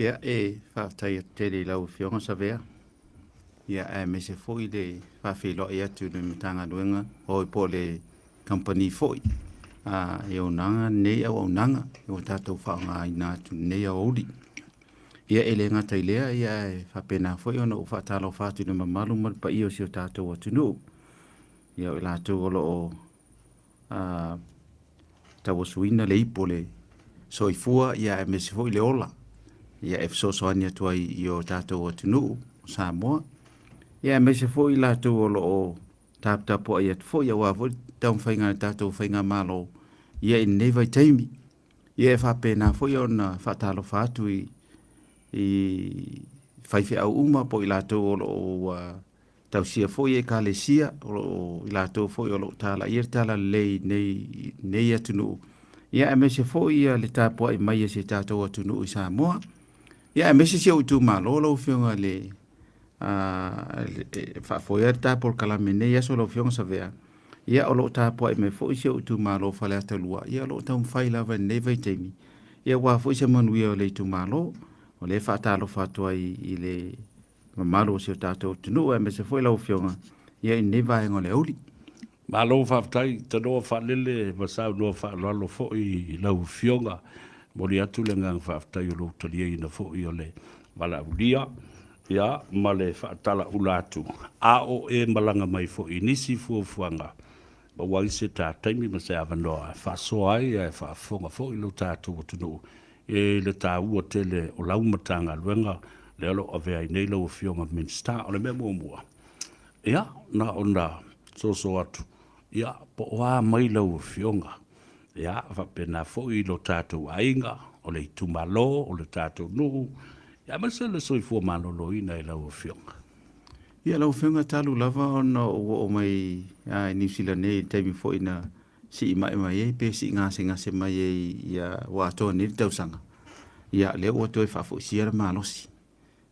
Ia, e faafetai atu tele i lau Afioga Savea, ia aemaise foi le faafeiloai atu i le Matagaluega oi po o le kamupani foi e ona lenei auaunaga ua tatou faaaogaina atu i lenei aoauli. Ia e le gata i lea, ia e faapena foi ona ou faatalofa atu i le mamalu ma le paia o si o tatou atunuu, ia o i latou o lo o tauasuina le ipu o le soifua, ia aemaise foi le ola, ia e fesoasoani atu ai i o tatou atunuu o Samoa, ia aemaise foi i latou o lo o taputapuai atu foi aua foi le taumafaiga a le tatou faigamalo ia i lenei vaitaimi. Ia e faapena foi ona faatalofa atu i faifeau uma po o i latou o lo o ua tausia foi Ekalesia, o lo o i latou foi o lo o talaia le talalelei i nei atunuu, ia aemaise foi le tapuai mai a si o tatou atunuu i Samoa. Ia aemaise si ou itumalo lau Afioga i le faafoea le ta polokalame i lenei aso lau Afioga Savea, ia o lo o tapuai mai foi si ou itumalo o Faleata 2, ia o lo o taumafai lava i lenei vaitaimi, ia aua foi se manuia o le itumalo. O lea e faatalofa atu ai i le mamalu o si o tatou atunuu aemaise foi lau Afioga ia i lenei vaega o le aoauli. Malo faafetai tanoa faalele ma saunoa faaaloalo foi i lau Afioga. Momoli atu le agaga faafetai o lou taliaina foi o le valaaulia ia ma le faatalaula atu a o e malaga mai foi i nisi fuafuaga maua ai se ta taimi ma se avanoa e faasoa ai ae faafofoga foi lo tatou atunuu i le taua tele o lau Matagaluega lea o lo o avea ai nei lau Afioga Minisita. O le mea muamua, ia, na ona soso atu, ia, po o a mai lau Afioga, ia, faapena foi lo tatou aiga, o le itumalo, o le tatou nuu, ia, aemaise le soifua maloloina i lau Afioga. Ia, lau Afioga, talu lava ona ou oo mai i Niu Sila nei i le taimi foi na sii mai mai ai pe sii gasegase mai ai ia ua atoa nei le tausaga, ia lea ua toe faafoisia le malosi.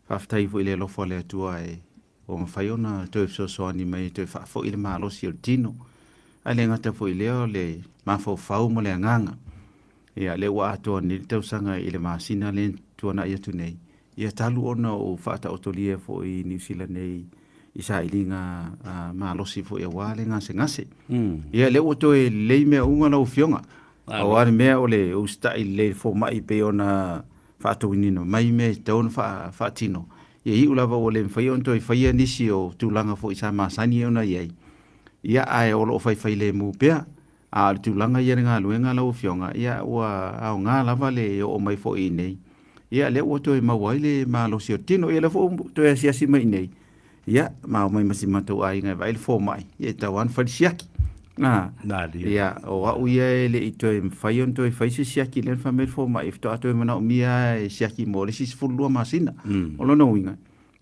Faafetai foi i le alofa o le Atua e ua mafai ona toe fesoasoani mai e toe faafoi le malosi o le tino. Ae le gata foi i lea o le mafaufau ma le agaga. Ia lea ua atoa nei le tausaga i le masina lea na tuanai atu nei, ia talu ona ou faataotolia foi i Niu Sila nei i sailiga malosi foi aua le gasegase. Ia lea ua toe lelei mea uma lau Afioga. Aua le mea o le usitai lelei i le fomai pei ona faatauina mai mea e tatau ona faatino. Ia iu lava ua le mafai ona toe faia nisi o tulaga foi sa masani ona i ai, ia ae o lo o faifailemu pea. A o le tulaga ia i le galuega lau Afioga, ia ua aoga lava le oo mai foi i inei, ia lea ua toe maua ai le malosi o le tino. Ia lea foi ua toe asiasi mai i inei, ia ma omai ma si matou aiga e vaai le fomai, ia e tatau lava ona fai le siaki. A, ia, o au ia e le i toe mafai ona toe fai se siaki lea na fai mai le fomai, faatoa toe manaomia lava e siaki mo le isi 12 masina. O lona uiga,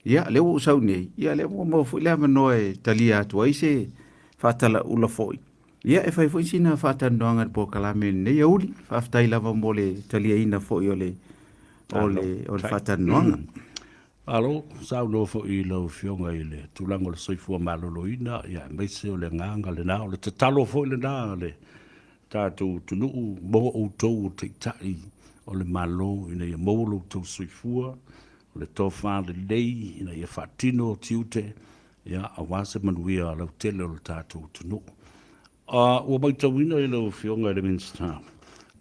ia lea ua ou sau nei, ia lea ua maua foi le avanoa e talia atu ai se faatalaula foi. Ia, e fai foi sina faatalanoaga i le polokalame i lenei aoauli. Faafetai lava mo le taliaina foi o le o le o le faatalanoaga. Malo saunoa foi i lau Afioga i le tulaga o le soifua maloloina, ia aemaise o le agaga lena, o le tatalo foi lena a le tatou atunuu mo outou o Taitai o le Malo ina ia maua lo outou soifua, o le tofa lelei ina ia faatino tiute, ia, aua se manuia lautele o le tatou atunuu. Ua matauina i lau Afioga i le Minisita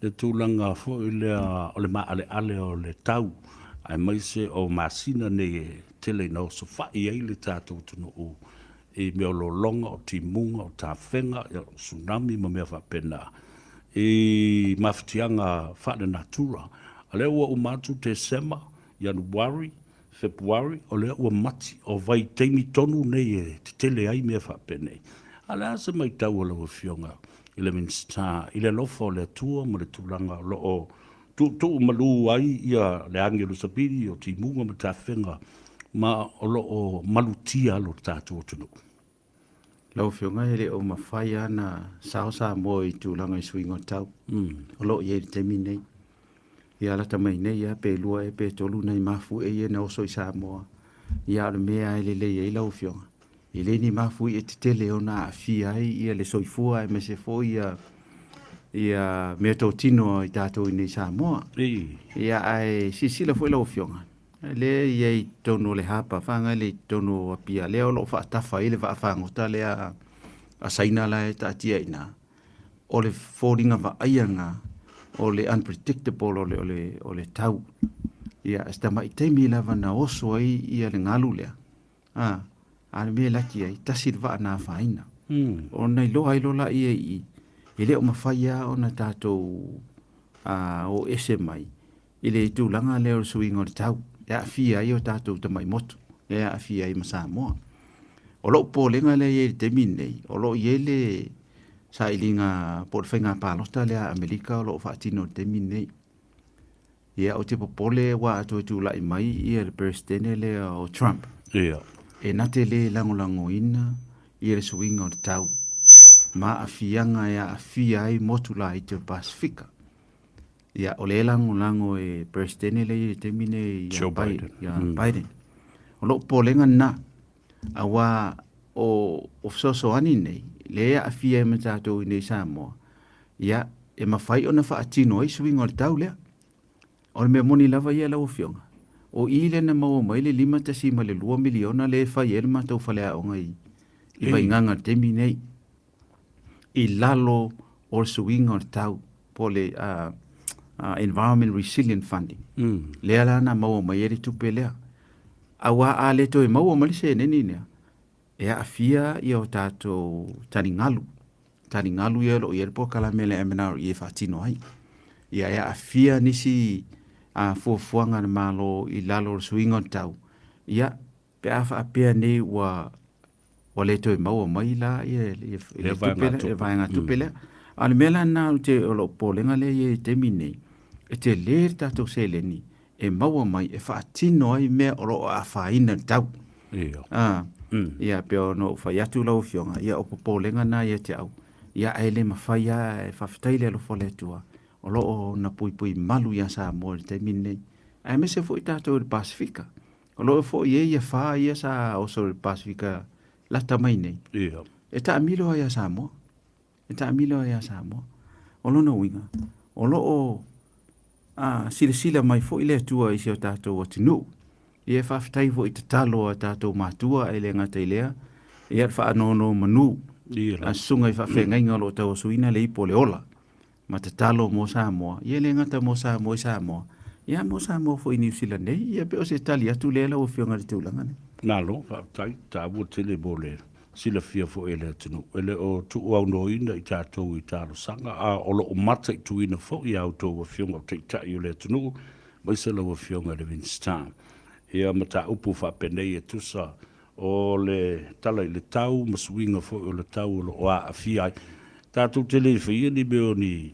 le tulaga foi lea o le maaleale o le tau, aemaise o masina nei e tele ina osofai ai le tatou atunuu i mea o lologa, o timuga, o tafega, o tsunami ma mea faapena i mafatiaga faalenatura. O lea ua uma atu Tesema, Ianuari, Fepuari, o lea ua mati, o vaitaimi tonu nei e tetele ai mea faapenei. A o le a se matau a lau Afioga i le Minisita i le alofa o le Atua ma le tulaga o lo o tuutuu malu ai ia le agelu sapili o timuga ma tafega ma o lo o malutia lo tatou atunuu? Lau Afioga e le o mafai lava ona sao Samoa i tulaga i suiga o tau o lo o i ai i le taimi lenei. Ia lata mai nei lava pe lua ea pe tolu nai mafuie ia na oso i Samoa. Ia a o le mea lava e lelei ai lau Afioga, e le ni mafuie tetele e ono aafia ai le soifua aemaise foi ia ia meatotino i tatou i nei Samoa. Ia ae silasila foi lau Afioga, lea e i ai i totonu o le hapa whangai le i totonu o Apia, lea o lo o faatafa ai le vaafagota lea a Saina la e taatia i ina, o le foliga vaaia lena o le unpredictable o le, o le, o le tau. Ia, se tamai taimi lava na oso ai ia le galu lea, a, a le mea e laki ai, tasi le vaa na afaina. Ona iloa ai loa laia i i, e le o mafai lava ona tatou o ese mai i le tulaga lea o le suiga o le tau e aafia ai o tatou tamai motu, e aafia ai ma Samoa. O lou popolega lea e i ai i le taimi lenei, o lo o i ai le sailiga po o le faiga palota lea a Amerika o lo o faatino i le taimi lenei. Ia, ou te popole ua toe tulai mai ia le Peresetene lea o Trump. Ia. E na te le lagolagoina ia le suiga o le tau ma aafiaga e aafia ai motu laiti o le Pasefika. Ia, o lea e lagolago e Peresetene lea i le taimi nei ia Joe Biden. Ia Biden. O lou popolega lena, aua o fesoasoani nei, lea e aafia ai ma tatou i inei i Samoa, ia, e mafai ona faatino ai suiga o le tau lea. O le mea moni lava ia lau Afioga, o i lea na maua mai le $5.2 miliona lea e fai ai le matou faleaoga i Vaigaga i le taimi nei, i lalo o le suiga o le tau, po o le Environment Resilient Funding. Lea la na maua mai ai le tupe lea. Aua a le toe maua mai le seleni lea, e aafia ia o tatou taligalu, taligalu ia o lo o i ai le polokalame a le MNRE e faatino ai. Ia e aafia nisi fuafuaga a le Malo i lalo o le suiga o le tau, ia pe a faapea nei ua le toe maua mai la ia le tupe lea, le vaegatupe lea. A o le mea la lena ou te, o lou popolega lea e i ai i le taimi lenei, e tele le tatou seleni e maua mai e faatino ai mea o lo o afaina i le tau. Ia. Ah, ia pei ona ou fai atu lau Afioga, ia o popolega na ia te au. Ia ae le mafai lava, e faafetai le alofa o le Atua o lo o na puipui malu ia Samoa i le taimi lenei. Aemaise foi tatou i le Pasefika. O lo o foi i ai ia fa ia sa oso i le Pasefika lata mai nei. Ia. E taamilo lava ia Samoa. E taamilo ai ia Samoa. O lona uiga, o lo o silasila mai foi le Atua i si o tatou atunuu. Ia e faafetai foi i tatalo a tatou matua e le gata i lea, ia le faanonomanu a susuga i faafeagaiga o lo o tauasuina le ipu o le ola ma tatalo mo Samoa, ia e le gata mo Samoa i Samoa, ia mo Samoa foi i Niu Sila nei. Ia pe o se tali atu lea lau Afioga i le tulaga lea. Malo, faafetai, taua tele mo le silafia foi e le atunuu. E le o tuuaunoaina i tatou i talosaga, a o lo o mataituina foi a outou afioga o Taitai o le atunuu, aemaise lau Afioga i le Minisita. Ia mataupu faapenei e tusa o le tala i le tau ma suiga foi o le tau o lo o aafia ai. Tatou te le faia ni mea o ni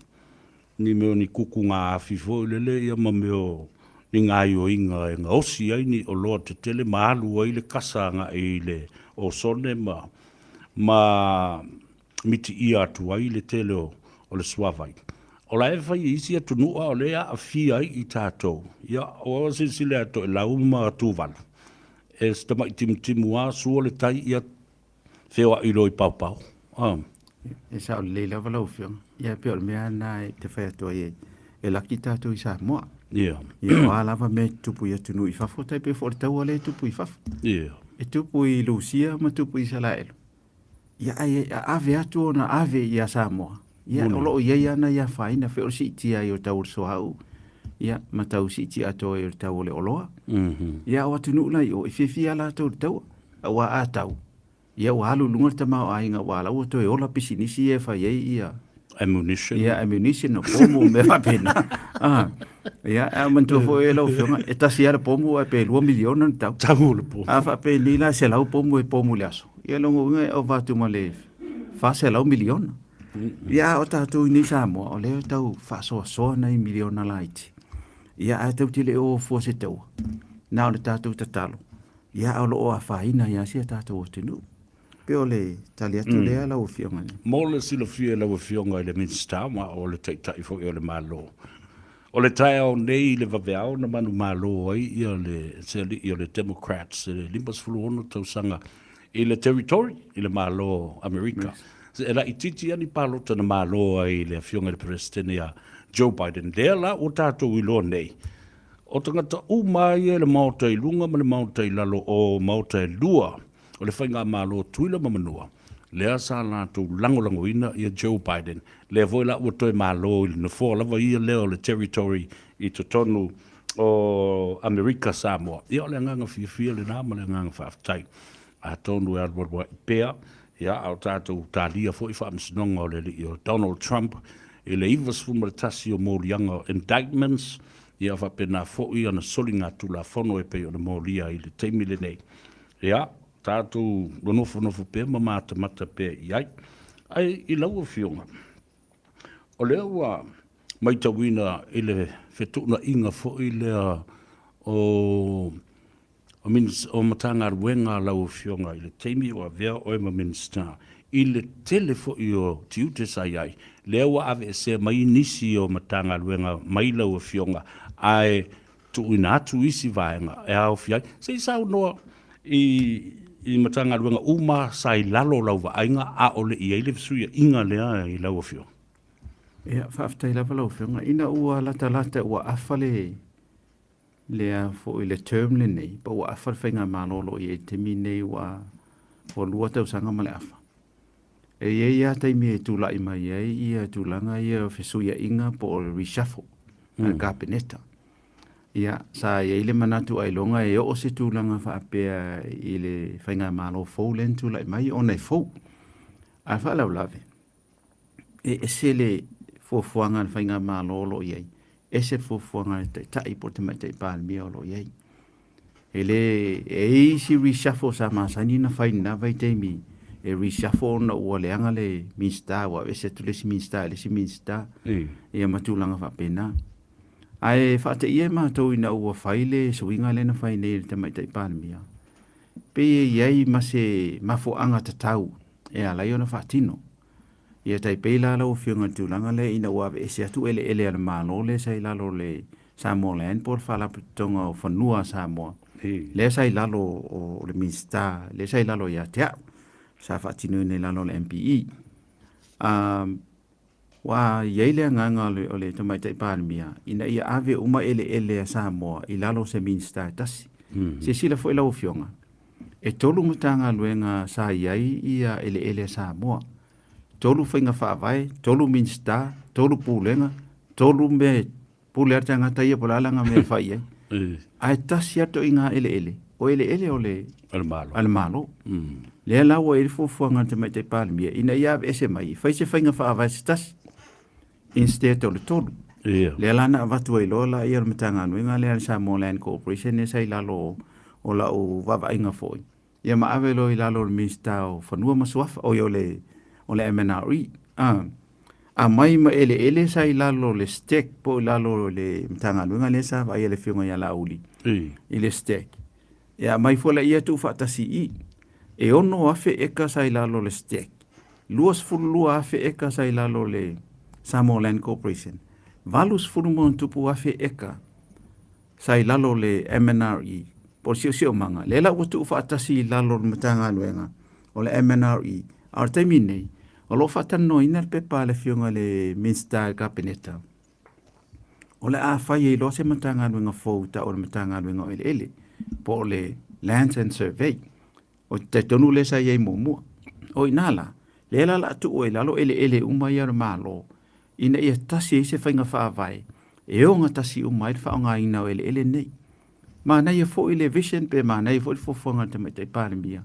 ni mea o ni kukuga afi foi lele ia ma mea o ni gaioiga e gaosi ai ni oloa tetele ma alu ai le kasa agai i le osone ma ma mitiia atu ai le tele o, o le suavai. O la e fai e isi atunuu a o lea e aafia ai i tatou. Ia, ua silasila ia Toelau ma Tuvalu, e se tamai timutimu lava sua le tai, ia feoai loa i paopao. Ah. E sao lelei lava lau Afioga. Ia pei o le mea lena e te fai atu ai e laki tatou i Samoa. Ia. Ia o a lava mea e tutupu i atunuu i fafo, tai pei foi o le taua lea e tupu i fafo. Ia. E tupu i Lusia ma tupu i Isalaelu. Ia ai ave atu ona ave ia Samoa. Ia o lo o i ai ana ia afaina pei o le siitia ai o le tau o le suauu, ia ma tau siitia atoa ai o le tau o le oloa. Ia o atunuu la i o, e fiafia latou i le taua, aua a tau, ia ua alu i luga le tamaoaiga aua la ua toe ola pisinisi ia e fai ai ia Ammunition. Ia, ammunition, o pomu, mea faapena. Ah, ia, a manatua foi e lau Afioga, e tasi lava le pomu ae pe $2 miliona le tau. Tau o le pomu. A faapenei la 100 pomu e pomu i le aso. Ia lona uiga e ova atu ma le $400 miliona. Ia, a o tatou i nei Samoa, o lea e tau faasoasoa nai miliona laiti. Ia, ae tatou te le o fua se taua. Na o le tatou tatalo, ia, a o lo o afaina ai lava si a tatou atunuu. Pei o le tali atu lea lau Afioga. Mo le silafia e lau Afioga i le Minisita ma o le Taitai foi o le Malo, o le taeao nei i le vaveao na manumalo ai ia le se alii o le Democrats i le 56 tausaga i le Territory i le Malo o Amerika. E laitiiti lava ni palota na malo ai i le Afioga i le Peresetene ia Joe Biden, lea la ua tatou iloa nei, o tagata uma lava ia i le Maota i luga ma le Maota i lalo o Maota e lua o le Faigamalo Tutuila ma Manua, lea sa latou lagolagoina ia Joe Biden, lea foi la ua toe malo i le nofoa lava ia lea o le territory i totonu o Amerika Samoa. Ia o le agaga fiafia lena ma le agaga faafetai. Atonu e alualu ai pea, ia, a o tatou talia foi faamasinoga o le alii o Donald Trump i le 91 o moliaga o indictments, ia faapena foi ana soligatulafono e pei ona molia i le taimi lenei. Ia, tatou nofonofo pea ma matamata pea i ai. Ae i lau Afioga, o lea ua maitauina i le fetuunaiga foi lea o o Matagaluega a lau Afioga i le taimi o avea oe ma Minisita, i le tele foi o tiute sa i ai, lea ua aveesea mai nisi o Matagaluega mai lau Afioga, ae tuuina atu isi vaega e aofia ai. Se i saunoa i Matagaluega uma sa i lalo o lau vaaiga a o le i ai le fesuiaiga lea i lau Afioga. Ia, faafetai lava lau Afioga. Ina ua latalata ua afa le lea foi le term lenei, pa ua afa le faigamalo o lo o i ai i le taimi lenei ua 2 tausaga ma le afa. E i ai lava taimi e tulai mai ai ia tulaga ia o fesuiaiga po o le reshuffle a le Kapeneta. Ia, sa i ai le manatu ailoga e oo se tulaga faapea i le faigamalo fou lea na tulai mai ona e fou. Ae faalavelave, e ese le fuafuaga a le faigamalo o lo o i ai, ese le fuafuaga a le Taitai po o le Tamaitai Palemia o lo o i ai. E le, e i ai isi reshuffle sa masani ona fai i lena vaitaimi, e reshuffle ona ua leaga le Minisita, ua aveese atu le isi Minisita i le isi Minisita, ia ma tulaga faapena. Ae faateia matou ina ua fai le suiga lea na fai nei e le Tamaitai Palemia, pei e i ai ma se mafuaaga tatau e ala ai ona faatino. Ia tai pei la lau Afioga i le tulaga lea ina ua aveese atu eleele a le Malo lea sa i lalo o le Samoa Land po o le Faalapotopotoga o Fanua a Samoa, lea sa i lalo o le Minisita, lea sa i lalo ia te au, sa faatinoina i lalo o le MPE. Ua i ai le agaga o le Tamaitai Palemia ina ia ave uma eleele a Samoa i lalo o se Minisita e tasi. Silasila foi lau Afioga, e tolu Matagaluega sa i ai ia eleele a Samoa, tolu faiga faavae, tolu Minisita, tolu Pulega, tolu mea e pule lava le tagata ia po o le a lana mea e fai i ai. Ae tasi lava toaiga eleele, o eleele o le a le Malo. Lea la ua i ai le fuafuaga a le Tamaitai Palemia ina ia aveese mai, fai se faiga faavae se tasi instead o le tolu. Lea la na avatu ai loa lea o le Matagaluega lea a le Samoa Land Corporation lea sa i lalo o lau vaavaaiga foi, ia ma ave loa i lalo o le Minisita o Fanua ma Suafa, oi o le, o le MNRE. Ah, aumai ma eleele sa i lalo o le STEC po o i lalo o le Matagaluega lea sa vaaia le Afioga ia Laauli i le STEC. Ia aumai foi laia tuufaatasi i i. E 6,000 eka sa i lalo o le STEC, 22,000 eka sa i lalo o le Samoa Land Corporation, 80+ eka sa i lalo o le MNRE po o le Siosiomaga, lea la ua tuufaatasi i lalo o le Matagaluega o le MNRE. A o le taimi lenei, o lo o faatalanoaina le pepa a le Afioga i le Minisita i le Kapeneta, o le a fai ai loa se Matagaluega fou e tau o le Matagaluega o Eleele po o le Lands and Survey. Ou te talitonu lea sa i ai muamua. O i ina la, lea la o le a tuu ai i lalo eleele uma ia o le Malo ina ia tasi ai se faiga faavae e ogatasi uma ai le faaaogaina o eleele nei. Manaia foi le vision pe manaia foi le fuafuaga a le Tamaitai Palemia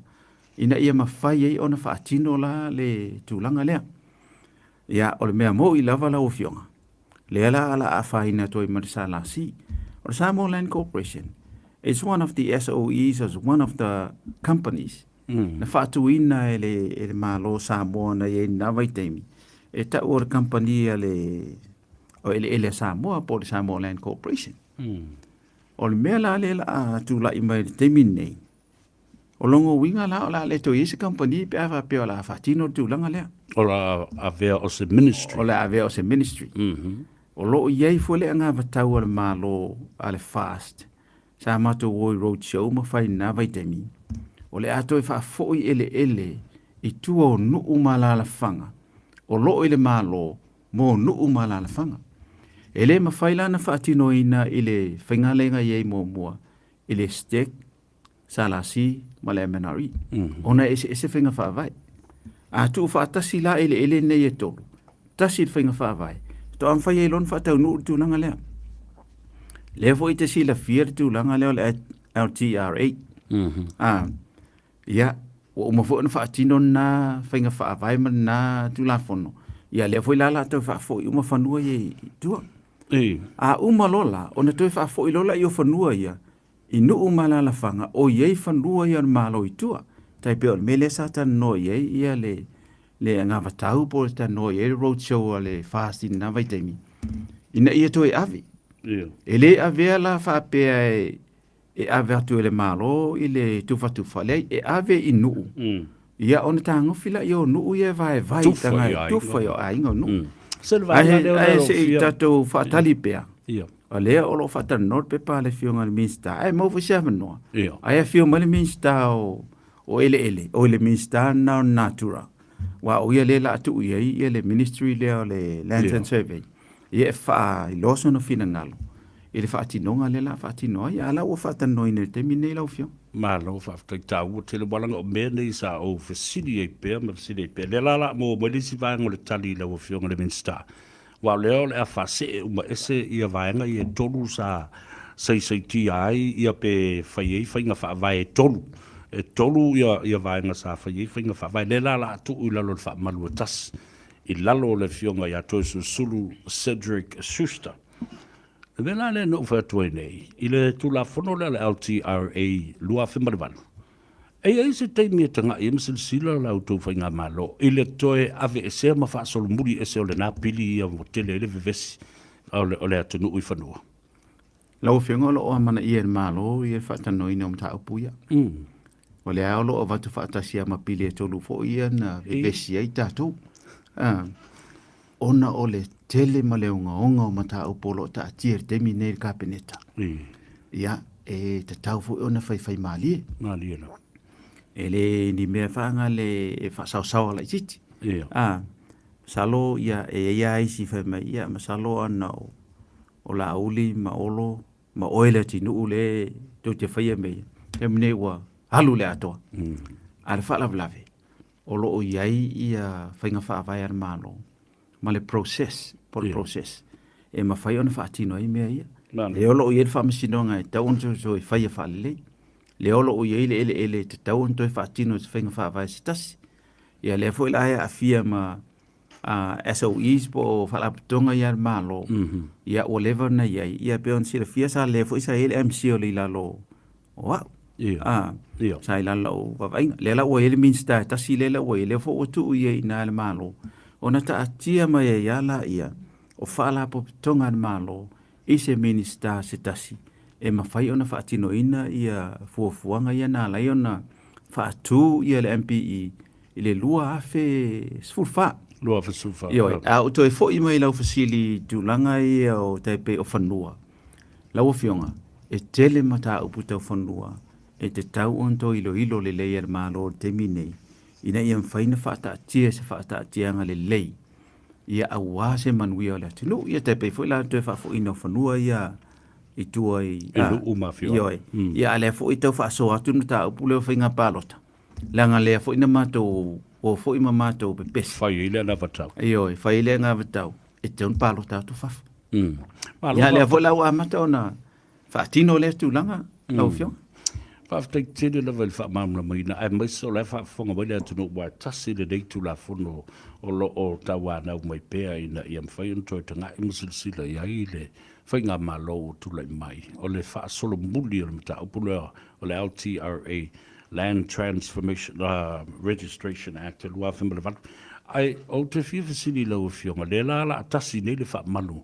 ina ia mafai ai ona faatino la le tulaga lea. Ia, o le mea moni lava lau Afioga, lea la o le a afaina atu ai ma le SLC. O le Samoa Land Corporation is one of the SOEs, is one of the companies na faatuina e le, e le Malo o Samoa na i ai i lena vaitaimi, e tau o le kamupani a le o eleele a Samoa po o le Samoa Land Corporation. O le mea la lea o le a tulai mai i le taimi lenei, O lona uiga la o le a le toe i ai se kamupani pe a faapea o le a faatino le tulaga lea. O le a avea o se ministry. O le a avea o se ministry. O lo o i ai foi le anavatau a le Malo a le FAST sa matou o i road show ma fai i lena vaitaimi, o le a toe faafoi eleele i tua o nuu ma alaalafaga o loo i le Malo mo nuu ma alaalafaga. E le mafai la ona faatinoina i le faigalega i ai muamua i le STEC, SLC ma le MNRE, ona e eseese faiga faavae. A tuufaatasi la eleele nei e tolu, tasi le faiga faavae, faatoa mafai ai loa ona faataunuu le tulaga lea. Lea foi e te silafia le tulaga lea o le LTRA. Ah, ia, ua uma foi ona faatino lena faiga faavae ma lena Tulafono, ia lea foi la o le a toe faafoi uma fanua ia i tua. A uma loa la, ona toe faafoi loa lea o fanua ia i nuu ma alaalafaga o i ai fanua ia o le Malo i tua. Tai pei o le mea lea sa talanoa i ai ia le le anavatau po o le talanoa i ai le road show a le FAST i lena vaitaimi, ina ia toe ave. E le avea la faapea e e ave atu e le Malo i le tufatufa, leai, e ave i nuu, ia ona tagofi lea o nuu ia e vaevae i tagata, tufa i aiga o nuu. Ae se i tatou faatali pea, o lea o lo o faatalanoa le pepa a le Afioga i le Minisita, ae maua foi se avanoa, ae afio mai le Minisita o Eleele, o le Minisita lena o Natura, aua o ia lea o le a tuu i ai le Ministry lea o le Lands and Survey, ia e faailoa sona finagalo i le faatinoga lea o le a faatino ai, a o la ua faatalanoaina i le taimi lenei lau Afioga. Malo faafetai taua tele aua leaga o mea nei sa ou fesili ai pea ma fesili ai pea. Lea la o le a maua mai le isi vaega o le tali i lau Afioga i le Minisita, aua o lea o le a faasee uma ese ia vaega ia e tolu sa saisaitia ai ia pe fai ai faiga faavae e tolu. E tolu ia, ia vaega sa fai ai faiga faavae. Lea la o le a tuu i lalo o le faamalu e tasi i lalo o le Afioga ia Toeolesulusulu Cedric Schuster. Le mea la lea na ou fai atu ai nei, i le Tulafono lea o le LTRA 2008, e i ai se taimi e tagai ai ma silasila la outou faigamalo i le toe aveesea ma faasolomuli ese o lena pili ia ua tele ai le vevesi o le, o le atunuu i fanua? Lau Afioga o lo o amanaia e le Malo ia le faatalanoaina o mataupu ia. O lea o lo o avatu faatasi lava ma pili e tolu foi ia na vevesi ai tatou. Ona o le tele ma le ogaoga o mataupu o lo o taatia i le taimi lenei i le Kapeneta. Ia, e tatau foi ona faifaimalie. Malie lava. E le ni mea faagale e faasaosaoa laitiiti. Masalo ia e i ai lava isi fai mai, ia masalo ana o Laauli ma Olo ma oe le atinuu le tou te faia mea ia, taimi nei ua alu le atoa. A o le faalavelave, o lo o i ai ia faiga faavae a le Malo ma le process, po o le process e mafai ona faatino ai mea ia. Lea o lo o i ai le faamasinoga e tatau ona toe faia faalelei. Lea o lo o i ai le eleele e tatau ona toe faatino i se faiga faavae se tasi. Ia lea foi la e aafia ma SOEs po o faalapotopotoga ia a le Malo, ia ua leva ona i ai, ia pei ona silafia sa lea foi sa i ai le MCIL i lalo o au. Sa i lalo o lau vaavaaiga. Lea la ua i ai le Minisita e tasi lea la ua i ai, lea foi ua tuu i ai i ina e le Malo, ona taatia mai ai lava lea o faalapotopotoga a le Malo i se Minisita se tasi e mafai ona faatinoina ia fuafuaga ia na ala ai ona faatu ia le MPE i le 2014. 2014. Ioe, a ou toe foi mai i lau fesili i tulaga ia o tai pei o fanua, lau Afioga, e tele mataupu tau fanua e tatau ona toe iloilo lelei e le Malo i le taimi lenei ina ia mafai ona faataatia se faataatiaga lelei ia aua se manuia o le atunuu. Ia tai pei foi la le toe faafoiina o fanua ia i tua i I nuu ma afioaga. Ioe. Ia a lea foi e tau faasoa atu le mataupu lea o faiga palota, leaga lea foi na matou o foi ma matou pepesi. Fai ai le anavatau. Ioe, fai ai le anavatau, e tatau ona palota atu fafo. Ia lea foi la ua amata ona faatino lea tulaga, lau Afioga. Faafetai tele lava i le faamalamalamaina, aemaise o la e faafofoga mai le atunuu aua e tasi lenei Tulafono o lo o tauanau mai pea ina ia mafai ona toe tagai ma silasila i ai le faigamalo ua tulai mai. O le faasolomuli o le mataupu lea o le LTRA, Land Transformation Registration Act 2008. Ae ou te fia fesili i lau Afioga, lea la o le a tasi nei le faamalu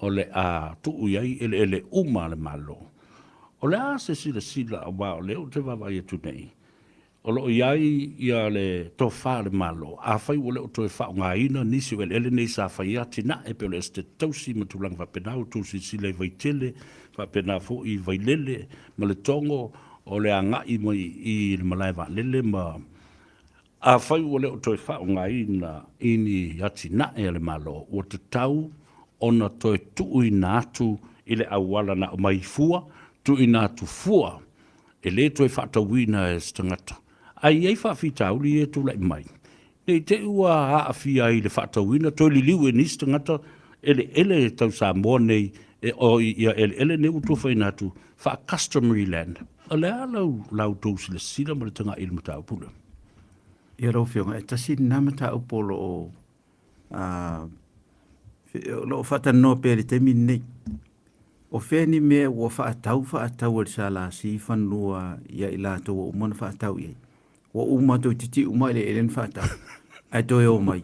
o le a tuu i ai eleele uma a le Malo. O le a se silasila aua o lea ou te vaavaai atu nei, o lo o i ai ia le tofa a le Malo, afai ua le o toe faaaogaina nisi o eleele nei sa fai ai atinae pei o le Esetete Tausi ma tulaga faapena, ua outou silasila i Vaitele, faapena foi i Vailele ma Letogo, o le agai mai i le malae vaalele ma. Afai ua le o toe faaaogaina i ni atinae a le Malo, ua tatau ona toe tuuina atu i le auala na aumai fua, tuuina atu fua e le toe faatauina e se tagata. Ae i ai faafitauli ia e tulai mai, ne i te i ua aafia ai i le faatauina, toe liliu e nisi tagata eleele tau Samoa nei, oi, ia eleele nei ua tufaina atu faa-customary land. O le a lau, la outou silasila ma le tagai i le mataupu lea? Ia lau Afioga, e tasi lena mataupu o lo o o lo o faatalanoa pea i le taimi lenei. O fea ni mea ua faatau faatau e le SLC fanua ia i latou ua uma ona faatau i ai? Ua uma toeitiiti uma eleele na faatau, ae toe omai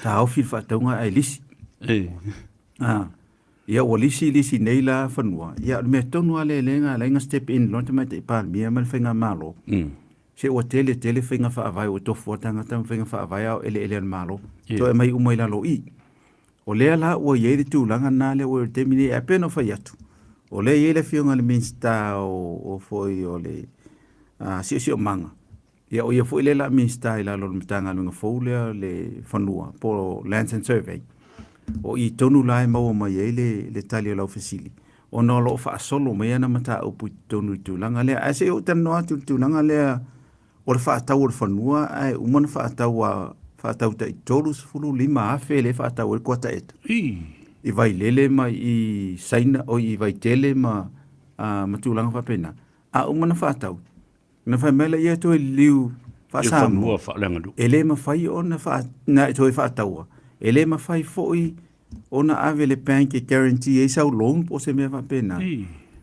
taofi le faatauga ae lisi. Ia ua lisi lisi nei la fanua. Ia o le mea tonu lava lea lea na ala ai ona step in loa le Tamaitai Palemia ma le Faigamalo. Se ua tele tele faiga faavae ua tofu lava tagata ma faiga faavae a o eleele a le Malo. Toe aumai uma i lalo i i. O lea la ua i ai le tulaga lena lea ua i ai i le taimi nei. Ae pei ona ou fai atu, o lea e i ai le Afioga i le Minisita o foi o le Siosiomaga, ia o ia foi lea o le a Minisita i lalo o le Matagaluega fou lea o le Fanua po o Lands and Survey. O i tonu la e maua mai ai le tali o lau fesili, ona o lo o faasolo mai ana mataupu i totonu i le tulaga lea. Ae se i ou talanoa atu i le tulaga lea o le faatau o le fanua ae uma ona faatau a faatau tai 35,000 lea e faatau ai le kuata eka i Vailele ma i Saina, oi i Vaitele ma tulaga faapena. A uma ona faatau, ona fai mai lea toe liliu faa-Samoa, e le mafai ona toe faataua, e le mafai foi ona ave i le bank e guarantee ai sau loan po o se mea faapena.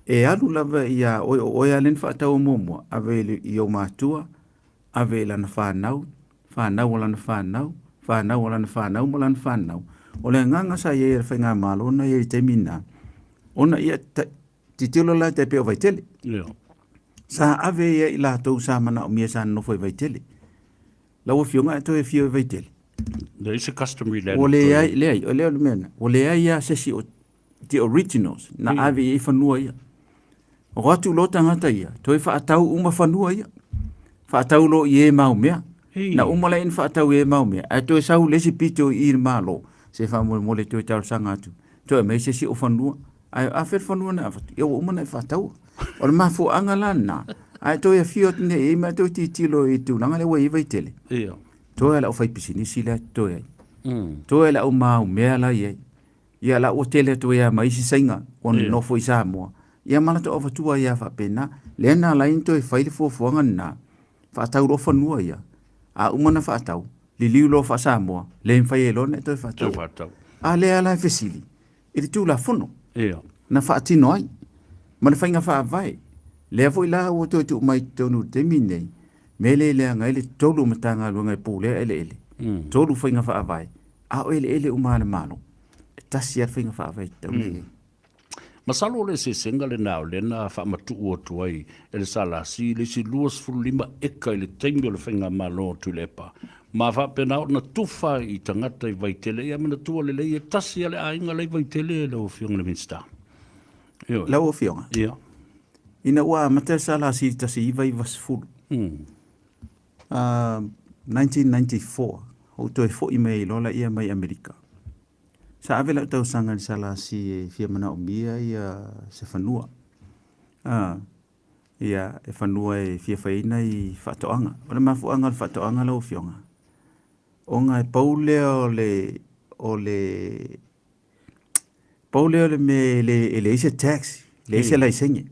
E alu lava ia oe, o oe lava lea na faataua muamua, ave i ou matua, ave i lana fanau, fanau a lana fanau, fanau a lana fanau ma lana fanau. O le agaga sa i ai e le Faigamalo na i ai i le taimi lena, ona ia tilotilo la tai pei o Vaitele. Sa ave ia i latou sa manaomia sa nonofo i Vaitele. Lau Afioga a e toe afio i Vaitele. Leai se customary land. Ua leai, leai, o lea o le mea lena. Ua leai lava se isi o the originals na ave i ai fanua ia. O atu loa tagata ia, toe faatau uma fanua ia. Faatau loa i e mau mea. Na uma laia ona faatau i e mau mea, ae toe sau le isi pito i i le Malo, se faamolemole toe talosaga atu, toe aumai se isi o fanua. Ae a fea le fanua na avatu? Ia ua uma ona e faataua. O le mafuaaga la lena, ae toe afio atu nei i ai ma toe tilotilo i le tulaga lea ua i ai Vaitele. Ia. Toe le aufaipisinisi lea totoe ai. Toe le au maumea la i ai. Ia la ua tele atu ai lava ma isi Saina ua nonofo i Samoa. Ia ma latou avatua ai lava faapena. Lea na ala ai ona toe fai le fuafuaga lena, faatau loa fanua ia. A uma ona faatau, liliu loa faa-Samoa, le mafai ai loa ona e toe faatau. Toe faatau. A lea la e fesili i le Tulafono Ia. na faatino ai ma le faiga faavae. Lea foi la ua toe tuu mai i totonu i le taimi lenei, mea lea e leaga ai le tolu o Matagaluega e pulea eleele, tolu faiga faavae, a o eleele uma a le Malo, e tasi lava le faiga faavae e tatau ona i ai. Masalo o le eseesega lena o lea na faamatuu atu ai e le SLC le isi 25 eka i le taimi o le faigamalo a Tuilaepa ma faapena ona tufa i tagata i Vaitele. Ia manatua lelei e tasi lava le aiga la i Vaitele lau Afioga i le Minisita. Ioe. Lau Afioga, Ia. ina ua amata le SLC i le 1990, 1994, ou toe foi mai ai loa laia mai Amerika. Sa ave lau tausaga i le SLC e fia manaomia ia se fanua. Ia, e fanua e fia fai ai nai faatoaga. O le mafuaaga o le faatoaga lau Afioga, ona e pau lea o le, o le, pau lea o le mea e le, e leai se tax, leai se laisene.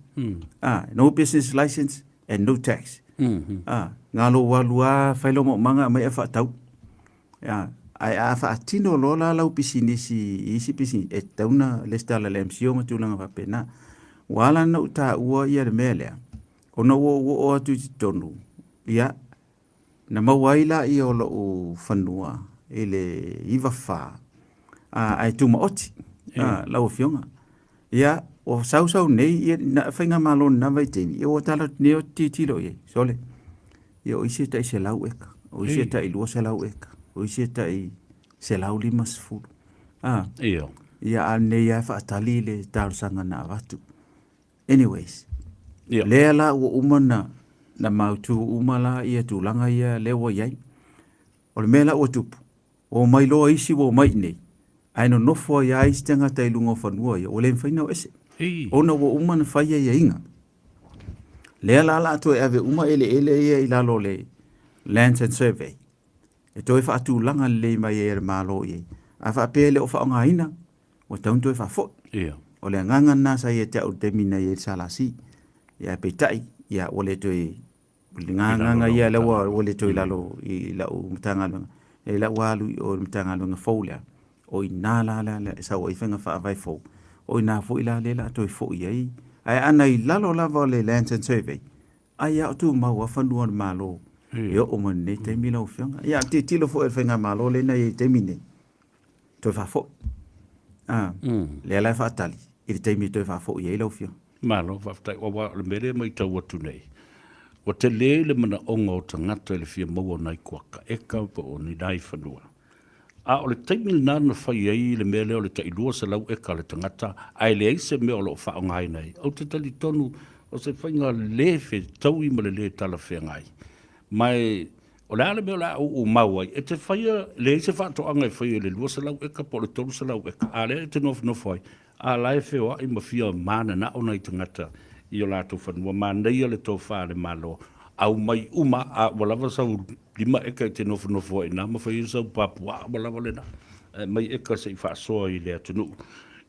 No business license and no tax. Na o lou alu lava fai lou maumaga aumai ae faatau. Ae a faatino loa la lau pisinisi i isi pisinisi, e tatau ona resitala i le MCIL ma tulaga faapena. Ua ala ona ou taua le mea lea, ona ua ou oo atu i totonu, ia, na maua ai lea o lou fanua i le 94, ae tumaoti lau Afioga. Ia, ua sau sau nei, ia, na faigamalo i lena vaitaimi, ia ua tala atu nei ou te tilotilo i ai, sole, ia o isi e tai 100 eka, o isi e tai 200 eka, o isi e tai 150. Ah, Ia. Ia, a lenei lava e faatali le talosaga na avatu. Anyways, Ia. lea la ua uma na, na mautu uma la ia tulaga ia lea ua i ai. O le mea la ua tupu, ua omai loa isi ua omai i inei, ae nonofo ai lava isi tagata i luga o fanua ia, ua le mafai ona o ese, ona ua uma ona fai aiaiga. Lea la o le a toe ave uma eleele ia i lalo o le Lands and Survey, e toe faatulaga lelei mai ai e le Malo i ai. A faapea e le o faaaogaina, ua tatau ona toe faafoi. Ia. O le agaga lena sa ia te au i le taimi na i ai le SLC. Ia, ae peitai, ia, ua le toe, o le agaga ia lea ua le toe i lalo i lau Matagaluega. I lau alu i o i le Matagaluega fou lea, o i ina la lea e sau ai faiga faavae fou, o i ina foi la lea o le a toe foi ai. Ae ana i lalo lava o le Lands and Survey, ai lava o tumau lava fanua o le Malo e oo mai lenei taimi lau Afioga. Ia, a tilotilo foi i le faigamalo lea na i ai i le taimi nei, toe faafoi. A, lea la e faatali i le taimi e toe faafoi ai lau Afioga. Malo faafetai. Aua o le mea lea e matau atu nei, ua tele le manaoga o tagata i le fia maua o nai kuaka eka po o ni nai fanua. A o le taimi lena na fai ai le mea lea o le tai 200 eka a le tagata ae leai se mea o lo o faaaogaina ai, ou te talitonu o se faiga le fetaui ma le le talafeagai. Ma e o le a le mea o le a ou mau ai? E te faia, leai se faatoaga e faia i le 200 eka po o le 300 eka, a lea e te nofonofo ai, a la e feoai ma fia mananao nai tagata i o latou fanua. Manaia le tofa a le Malo, aumai uma, a ua lava sau 5 eka e te nofonofo ai i ina ma fai ai sau papuaa, ua lava lena. Aumai eka se i faasoa i le atunuu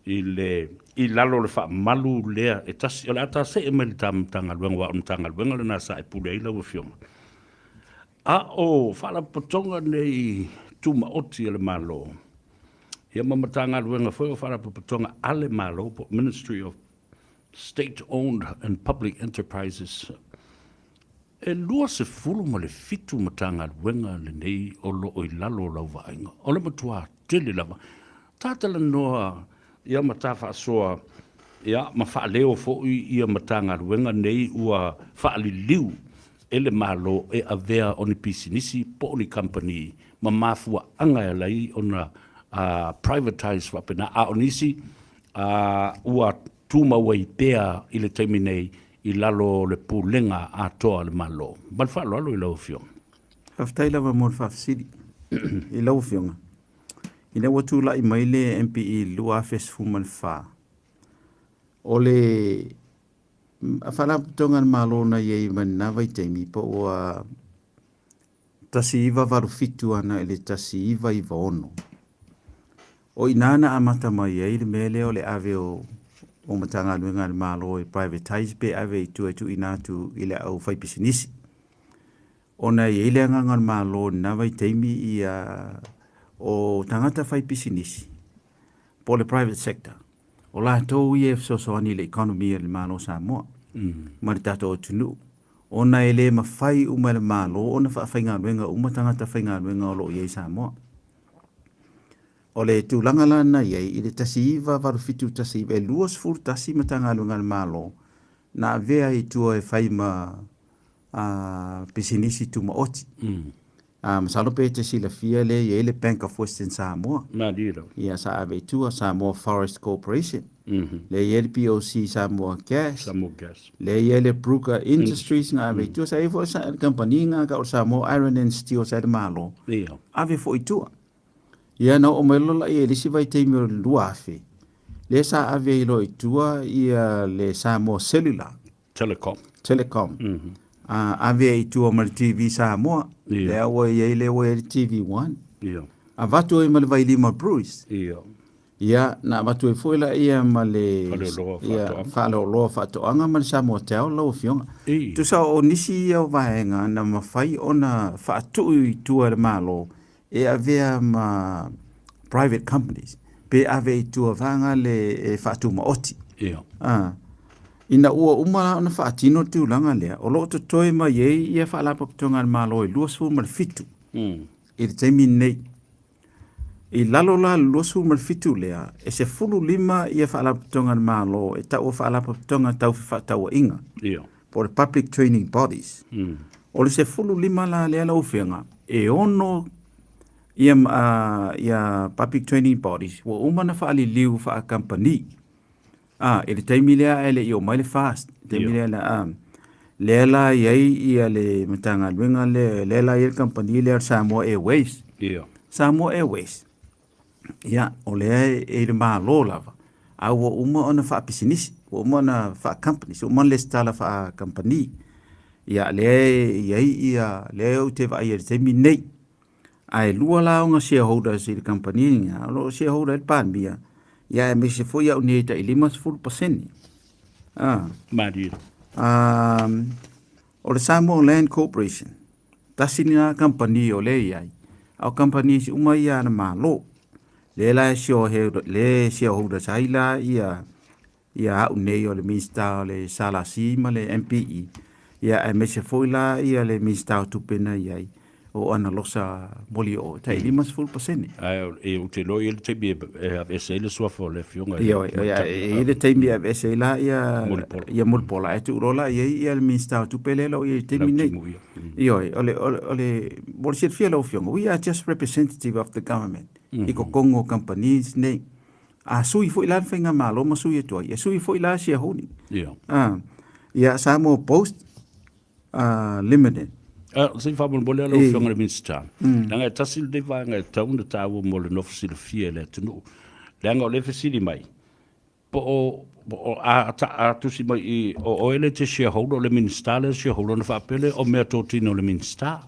i le i lalo o le faamalu lea e tasi. O le a ta see mai i le ta Matagaluega, aua o le Matagaluega lena sa e pule ai lau Afioga. A o Faalapotopotoga nei Tumaoti a le Malo, ia ma Matagaluega foi o Faalapotopotoga a le Malo po o Ministry of State Owned and Public Enterprises, e 27 Matagaluega lenei o lo o i lalo o lau vaaiga. O le matua tele lava. Ta talanoa ia ma ta faasoa ia ma faaleo foi ia Matagaluega nei ua faaliliu e le Malo e avea o ni pisinisi po o ni kamupani ma mafuaaga e ala ai ona privatize faapena, a o nisi ua tumau ai pea i le taimi nei i lalo o le pulega atoa a le Malo. Ma le faaaloalo i lau Afioga. Faafetai lava mo le faafesili i lau Afioga. Ina ua tulai mai le MPE i le 2014, o le Faalapotopotoga a le Malo na i ai mai lena vaitaimi, po ua 1987 ana i le 1996, o i ina na amata mai ai le mea lea o le ave o Matagaluega a le Malo e privatize pe ave i tua e tuuina atu i le aufaipisinisi. Ona e i ai le agaga o le Malo i lena vaitaimi ia o tagata faipisinisi po o le private sector, o latou ia e fesoasoani i le economy a le Malo o Samoa ma le tatou atunuu, ona e le mafai uma e le Malo ona faafaigaluega uma tagata faigaluega o lo o i ai i Samoa. O le tulaga la na i ai i le 1987 19, e 21 Matagaluega a le Malo na avea i tua e fai ma pisinisi tumaoti. Masalo pe te silafia lea e i ai le Bank of Western Samoa. Malie lava. Ia, sa ave i tua Samoa Forest Corporation. Lea e i ai le BOC Samoa Gas. Samoa Gas. Lea e i ai le Brooker Industries na ave i tua. Sa i ai foi le kamupani na tau o le Samoa Iron and Steel sa i le Malo. Ia. Ave foi i tua. Ia na oo mai loa lea i le isi vaitaimi o le 2000, lea sa ave ai loa i tua ia le Samoa Cellular. Telecom. Telecom. Ave ai i tua ma le TV Samoa. Ia. Lea ua i ai lea ua i ai le TV One. Ia. Avatu ai ma le Vailima Breweries. Ia. Ia, na avatu ai foi laia ma le Faleoloa Faatoaga. Ia, Faleoloa Faatoaga ma le Samoa Tel lau Afioga. I. Tusa o nisi ia o vaega na mafai ona faatuu i tua e le Malo e avea ma private companies pe ave i tua vaega le e faatumaoti. Ia. Ina ua uma la ona faatino le tulaga lea, o lo o totoe mai ai ia Faalapotopotoga a le Malo e 27 i le taimi lenei. I lalo la o le 27 lea, e 15 ia Faalapotopotoga a le Malo e taua Faalapotopotoga tau Fefaatauaiga, Ia. po o le Public Training Bodies. O le 15 la lea lau Afioga, e 6 ia Public Training Bodies ua uma ona faaliliu faakamupani. I le taimi lea ae le i oo mai le FAST, i le taimi lea na, Lea la e i ai ia le Matagaluega lea, lea la e i ai le kamupani lea o le Samoa Airways. Ia. Samoa Airways, ia, o lea e i le Malo lava, a ua uma ona faapisinisi, ua uma ona faa-company, ua uma ona resitala faa-kamupani. Ia, lea e i ai ia, lea ou te vaai ai i le taimi lenei. Ae lua la ona shareholders i le kamupani lena, o lo o shareholder ai le Palemia, ia aemaise foi au nei e tai 50%. Ah. Malie. Ah, o le Samoa Land Corporation, tasi lena kamupani o lea e i ai, a o kamupani isi uma ia a le Malo. Lea la e shareholders ai la ia ia au nei o le Minisita o le SLC ma le MPE, ia aemaise foi la ia le Minisita o Tupe na i ai, o Ana Losa Molioo, e tai 50%. Ae e, ou te iloa e i ai le taimi e aveese ai le suafa o le Afioga i le Ioe, e i ai le taimi e aveese ai la ia Mulipola, ia Mulipola, ae tuu loa la i ai ia le Minisita o Tupe lea o lo o i ai i le taimi nei. Ioe, o le, o le, o le, mo le silafia e lau Afioga, we are just representative of the government i totonu o companies nei. A sui foi la le faigamalo ma sui atu ai, e sui foi la shareholding. Ia. Ah, ia Samoa Post Limited. Ah, se i faamolemole lava lau Afioga i le Minisita, leaga e tasi lenei vaega e tatau ona taua mo le nofo silafia e le atunuu, leaga o lea e fesili mai, po o, a, a tusi mai i, o oe lea e te shareholder, o le Minisita lea e shareholder, ona faapea lea o meatotino a le Minisita.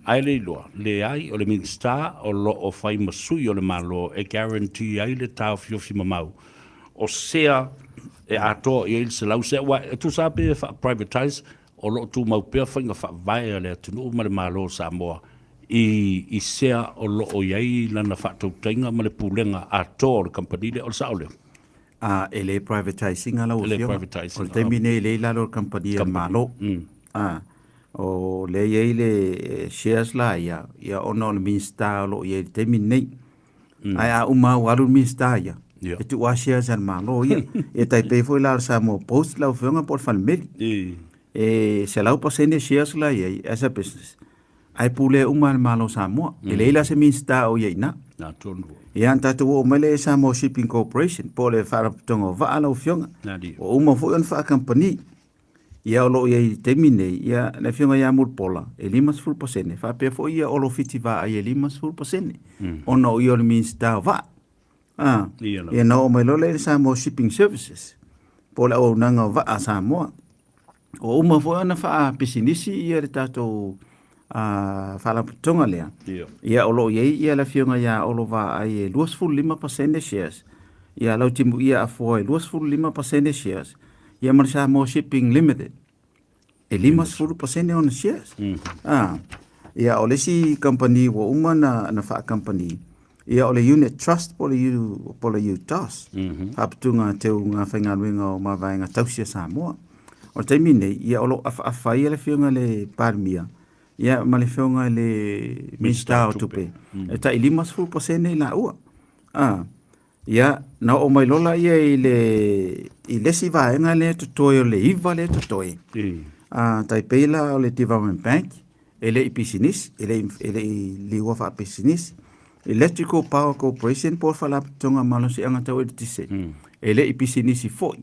Ae le iloa, leai, o le Minisita o lo o fai ma sui o le Malo e guarantee ai le taofiofi mamau o sea e atoa i ai le 100 sea, aua e tusa lava pe faa-privatize, o lo o tumau pea faiga faavae a le atunuu ma le Malo o Samoa i i sea o lo o i ai lana faatautaiga ma le pulega atoa o le kamupani lea. O le sao lea? A, e le privatize ina lau E le afioga. privatize O le ina. taimi nei e le i lalo o le kamupani a le Malo. A, o lea e i ai le shares la ia, ia ona o le Minisita o lo o i ai i le taimi lenei. Ae a uma ua alu le Minisita ia, Ia. e tuu lava shares a le Malo ia. E tai pei foi la o le Samoa Post lau afioga po o le Falemeli. E 100% shares la e i ai as a business. Ae pulea uma e le Malo o Samoa. E leai la se Minisita o i ai i ina. Na tonu foi. Ia, ona tatou oo mai lea i Samoa Shipping Corporation, po o le Faalapotopotoga o Vaa lau Afioga. Na alii. Ua uma foi ona faakamupani. Ia, o lo o i ai i le taimi nei, ia, le Afioga ia Mulipola, e 50%, faapea foi ia Olo Fiti Vaai e 50%, ona o ia o le Minisita o Vaa. A, Ia lava. ia na oo mai loa lea i le Samoa Shipping Services, po o le auaunaga o vaa a Samoa. Ua uma foi ona faapisinisi ia le tatou faalapotopotoga lea. Ia. Ia o lo o i ai ia le afioga ia Olo Vaai e 25% shares. Ia Lautimuia Afoa e 25% shares. Ia ma le Samoa Shipping Limited e 50% ona shares. Ah, ia o le isi kamupani ua uma na faakamupani, Ia o le Unit Trust po o le U, po o le UTOS, Faaputuga Teuga Faigaluega o Mavaega Tausi a Samoa. O le taimi nei, ia o lo o afaafa ai le Afioga i le Palemia, ia ma le Afioga i le Minisita o Tupe, e tai 50% i laua. Ah, ia, na oo mai loa lea i le, i le isi vaega lea e totoe o le iva lea e totoe. Ah, tai pei la o le Development Bank, e le i pisinisi, e le i, e le i liua faapisinisi. Electrical Power Corporation po o le Faalapotopotoga Malosiaga Tau Eletise, e le i pisinisi foi.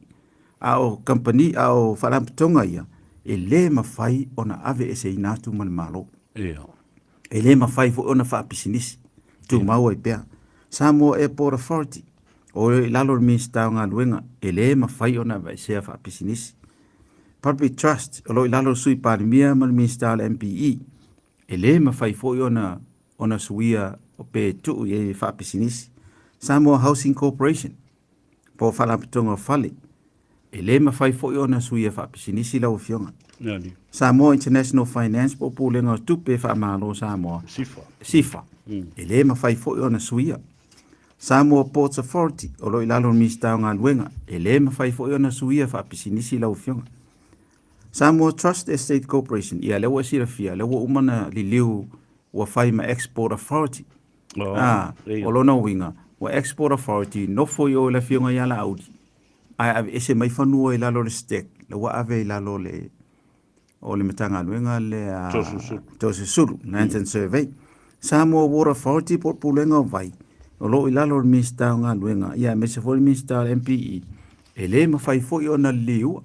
A o kamupani, a o faalapotopotoga ia, e le mafai ona aveeseina atu ma le Malo. Ia. E le mafai foi ona faapisinisi, tumau ai pea. Samoa Airport Authority, o i lalo o le Minisita o Galuega, e le mafai ona aveesea faapisinisi. Public Trust, o lo o i lalo o le Sui Palemia ma le Minisita o le MPE, e le mafai foi ona ona suia pe tuu i ai faapisinisi. Samoa Housing Corporation, po o Faalapotopotoga o Fale, e le mafai foi ona suia faapisinisi lau Afioga. Samoa International Finance po o Pulega o Tupe Faamalo Samoa, SIFA, SIFA, e le mafai foi ona suia. Samoa Ports Authority, o lo o i lalo o le Minisita o Galuega, e le mafai foi ona suia faapisinisi lau Afioga. Samoa Trust Estate Corporation, ia lea ua e silafia, lea ua uma ona liliu ua fai ma Export Authority. Oh, Ah, ia. o lona uiga, ua Export Authority nofo i o i le Afioga ia Laauli, ae aveese mai fanua i lalo o le STEC, lea ua ave i lalo o le o le Matagaluega lea Toeolesulusulu. Toeolesulusulu, Lands and Survey. Samoa Water Authority po o le Pulega o Vai, o lo o i lalo o le Minisita o Galuega, ia aemaise foi le Minisita o le MPE, e le mafai foi ona liliua.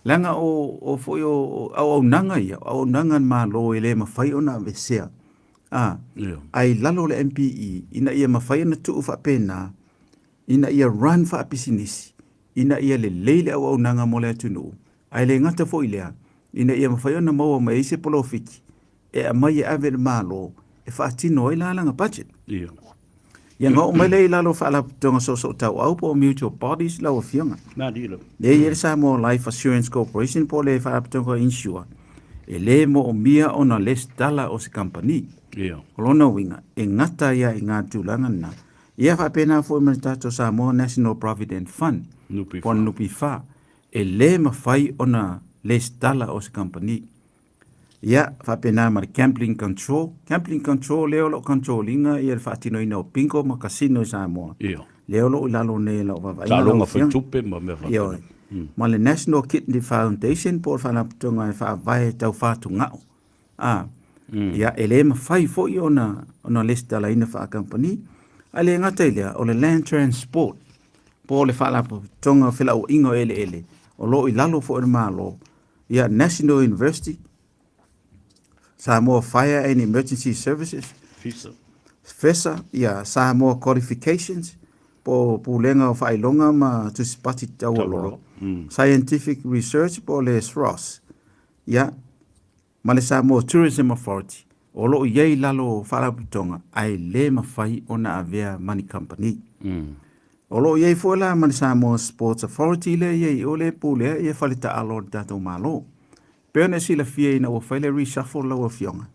Leaga o, o foi o, o auaunaga ia, o auaunaga a le Malo e le mafai ona aveesea. A, Ia. ae i lalo o le MPE, ina ia mafai ona tuu faapena, ina ia run faapisinisi, ina ia lelei le auaunaga mo le atunuu, ae le gata foi i lea, ina ia mafai ona maua mai ai se polofiti e aumai e ave i le Malo e faatino ai la lana budget. Ia. Ia ona oo mai lea i lalo o Faalapotopotoga Soosootauau po o Mutual Bodies lau Afioga. Malie lava. Lea e i ai le Samoa Life Assurance Corporation po o le Faalapotopotoga Insure, e le moomia ona lesitala o se kamupani. Ia. O lona uiga, e gata ai lava i ina le tulaga lena. Ia faapena foi ma le tatou Samoa National Provident Fund NPF. po o le NPF, e le mafai ona lesitala o se kamupani. Ia, faapena ma le Gambling Control. Gambling Control lea o lo o control ina ia le faatinoina o bingo ma casino i Samoa. Ia. Lea o lo o i lalo nei i lau vaavaaiga lau Taaloga afioga. faitupe ma mea faapena. Ioe. Ma le National Kidney Foundation po o le faalapotopotoga e faavae tau fatugao. A, ia, e le mafai foi ona, ona lesitalaina faakamupani. Ae le gata i lea, o le Land Transport po o le faalapotopotoga o felauaiga o eleele o lo o i lalo foi o le Malo, ia National University, Samoa Fire and Emergency Services, FISA. FESA, ia Samoa Qualifications, po o Pulega o Faailoga ma Tusipati Taualoa, Scientific Research po o le SROS, ia, ma le Samoa Tourism Authority, o lo o i ai i lalo o Faalapotopotoga ae le mafai ona avea ma ni kamupani. O lo o i ai foi la ma le Samoa Sports Authority lea e i ai, o le pulea ia faletaalo a le tatou Malo. E pei ona e silafia ina ua fai le reshuffle lau Afioga,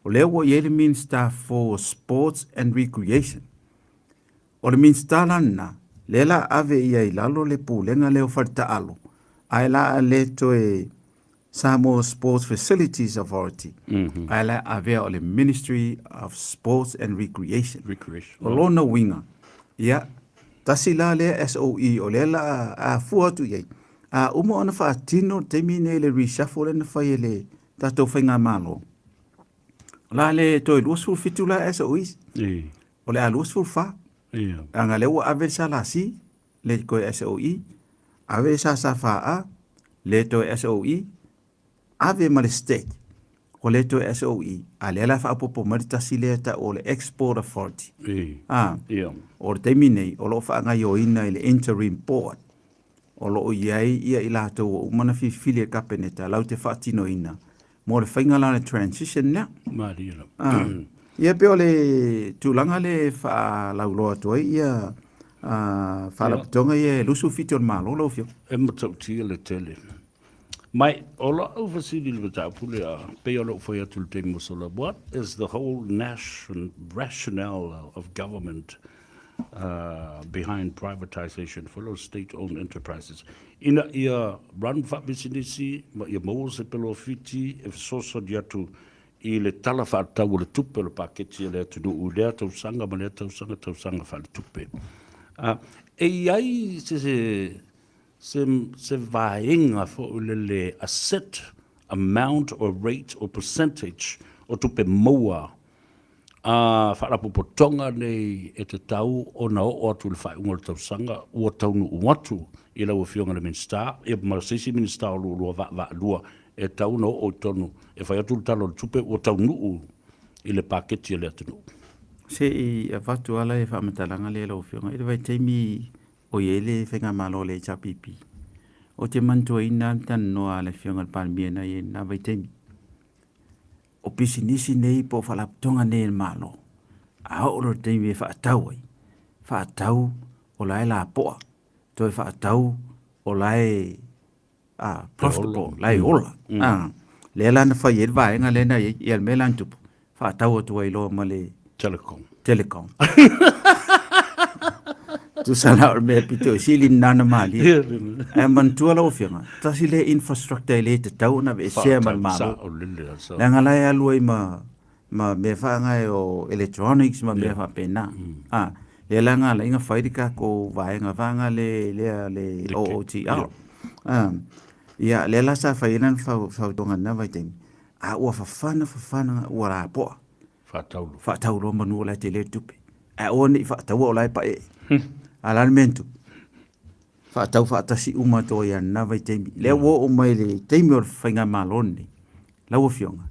o lea ua i ai le Minista for Sports and Recreation. O le Minisita la lena, lea la ave ia i lalo le pulega lea o faletaalo, ae la a le toe Samoa Sports Facilities Authority, ae la avea o le Ministry of Sports and Recreation. Recreation. O lona uiga, ia, tasi la lea SOE o lea la a fua atu i ai, a uma ona faatino le taimi nei le reshuffle lea na fai e le tatou faigamalo, o la le toe 27 la SOEs, o le a 24. Ia. Leaga lea ua ave le SLC, le toe SOE, ave le SSFA, le toe SOE, ave ma le state, o le toe SOE, a lea la faaopoopo mai le tasi lea e tau o le Export Authority. A, yeah. O le taimi nei, o lo o faagaioina i le interim board, o lo o i ai ia i latou ua uma ona filifili e Kapeneta latou te faatinoina mo le faiga la o le transition lea. Malie lava. Ah, ia pei o le tulaga lea e faalauiloa atu ai ia ah, faalapotopotoga ia e 27 o le Malo lau Afioga. E matautia le tele. Mai, o lau fesili i le mataupu lea, pei ona ou fai atu i le taimi ua sola, what is the whole nation, rationale of government uh, behind privatization for those state-owned enterprises? Ina ia run faapisinisi ma ia maua se polofiti e fesoasoani atu i le Tala Faatatau o le Tupe o le Paketi a le atunuu i lea tausaga ma lea tausaga, tausaga faaletupe. E i ai se, se, se, se vaega foi lele a set amount or rate or percentage o tupe maua a Faalapotopotoga nei e tatau ona oo atu i le faaiuga o le tausaga ua taunuu atu i lau Afioga i le Minisita, ia ma se isi Minisita o lo oulua vaavaalua e tatau ona oo i totonu e fai atu le Tala o le Tupe ua taunuu i le paketi a le atunuu. Se i avatu lava le faamatalaga lea lau Afioga, i le vaitaimi o i ai le faigamalo a le HRPP, ou te manatuaina lava le talanoa a le Afioga i le Palemia na i ai i lena vaitaimi. O pisinisi nei po o faalapotopotoga nei a le Malo, a oo loa i le taimi e faatau ai, faatau o la e lapoa, toe faatau o la e profitable, la e ola. Lea la na fai ai le vaega lea na i ai, ia le mea la na tupu, faatau atu ai loa ma le Telecom. Telecom. Tusa la o le mea pito i sili nina na malie. Ae manatua lau Afioga, tasi lea infrastructure e le tatau ona aveesea ma le Malo. Leaga la e alu ai ma, ma mea faagae o electronics ma mea faapena. Ah, lea la na ala ai ona fai le tatou vaega vaega le, lea le OOTR. Ah, ia, lea la sa fai ai lana fautuaga i lena vaitaimi, a ua fafana fafana ua lapoa. Faataulo. Faataulo manu o la e tele le tupe. Ae aua ne i faataua o la e paee. A o le a le mea na tupu? Faatau faatasi uma atu ai lena vaitaimi. Lea ua oo mai le taimi o le faigamalo lenei, lau Afioga,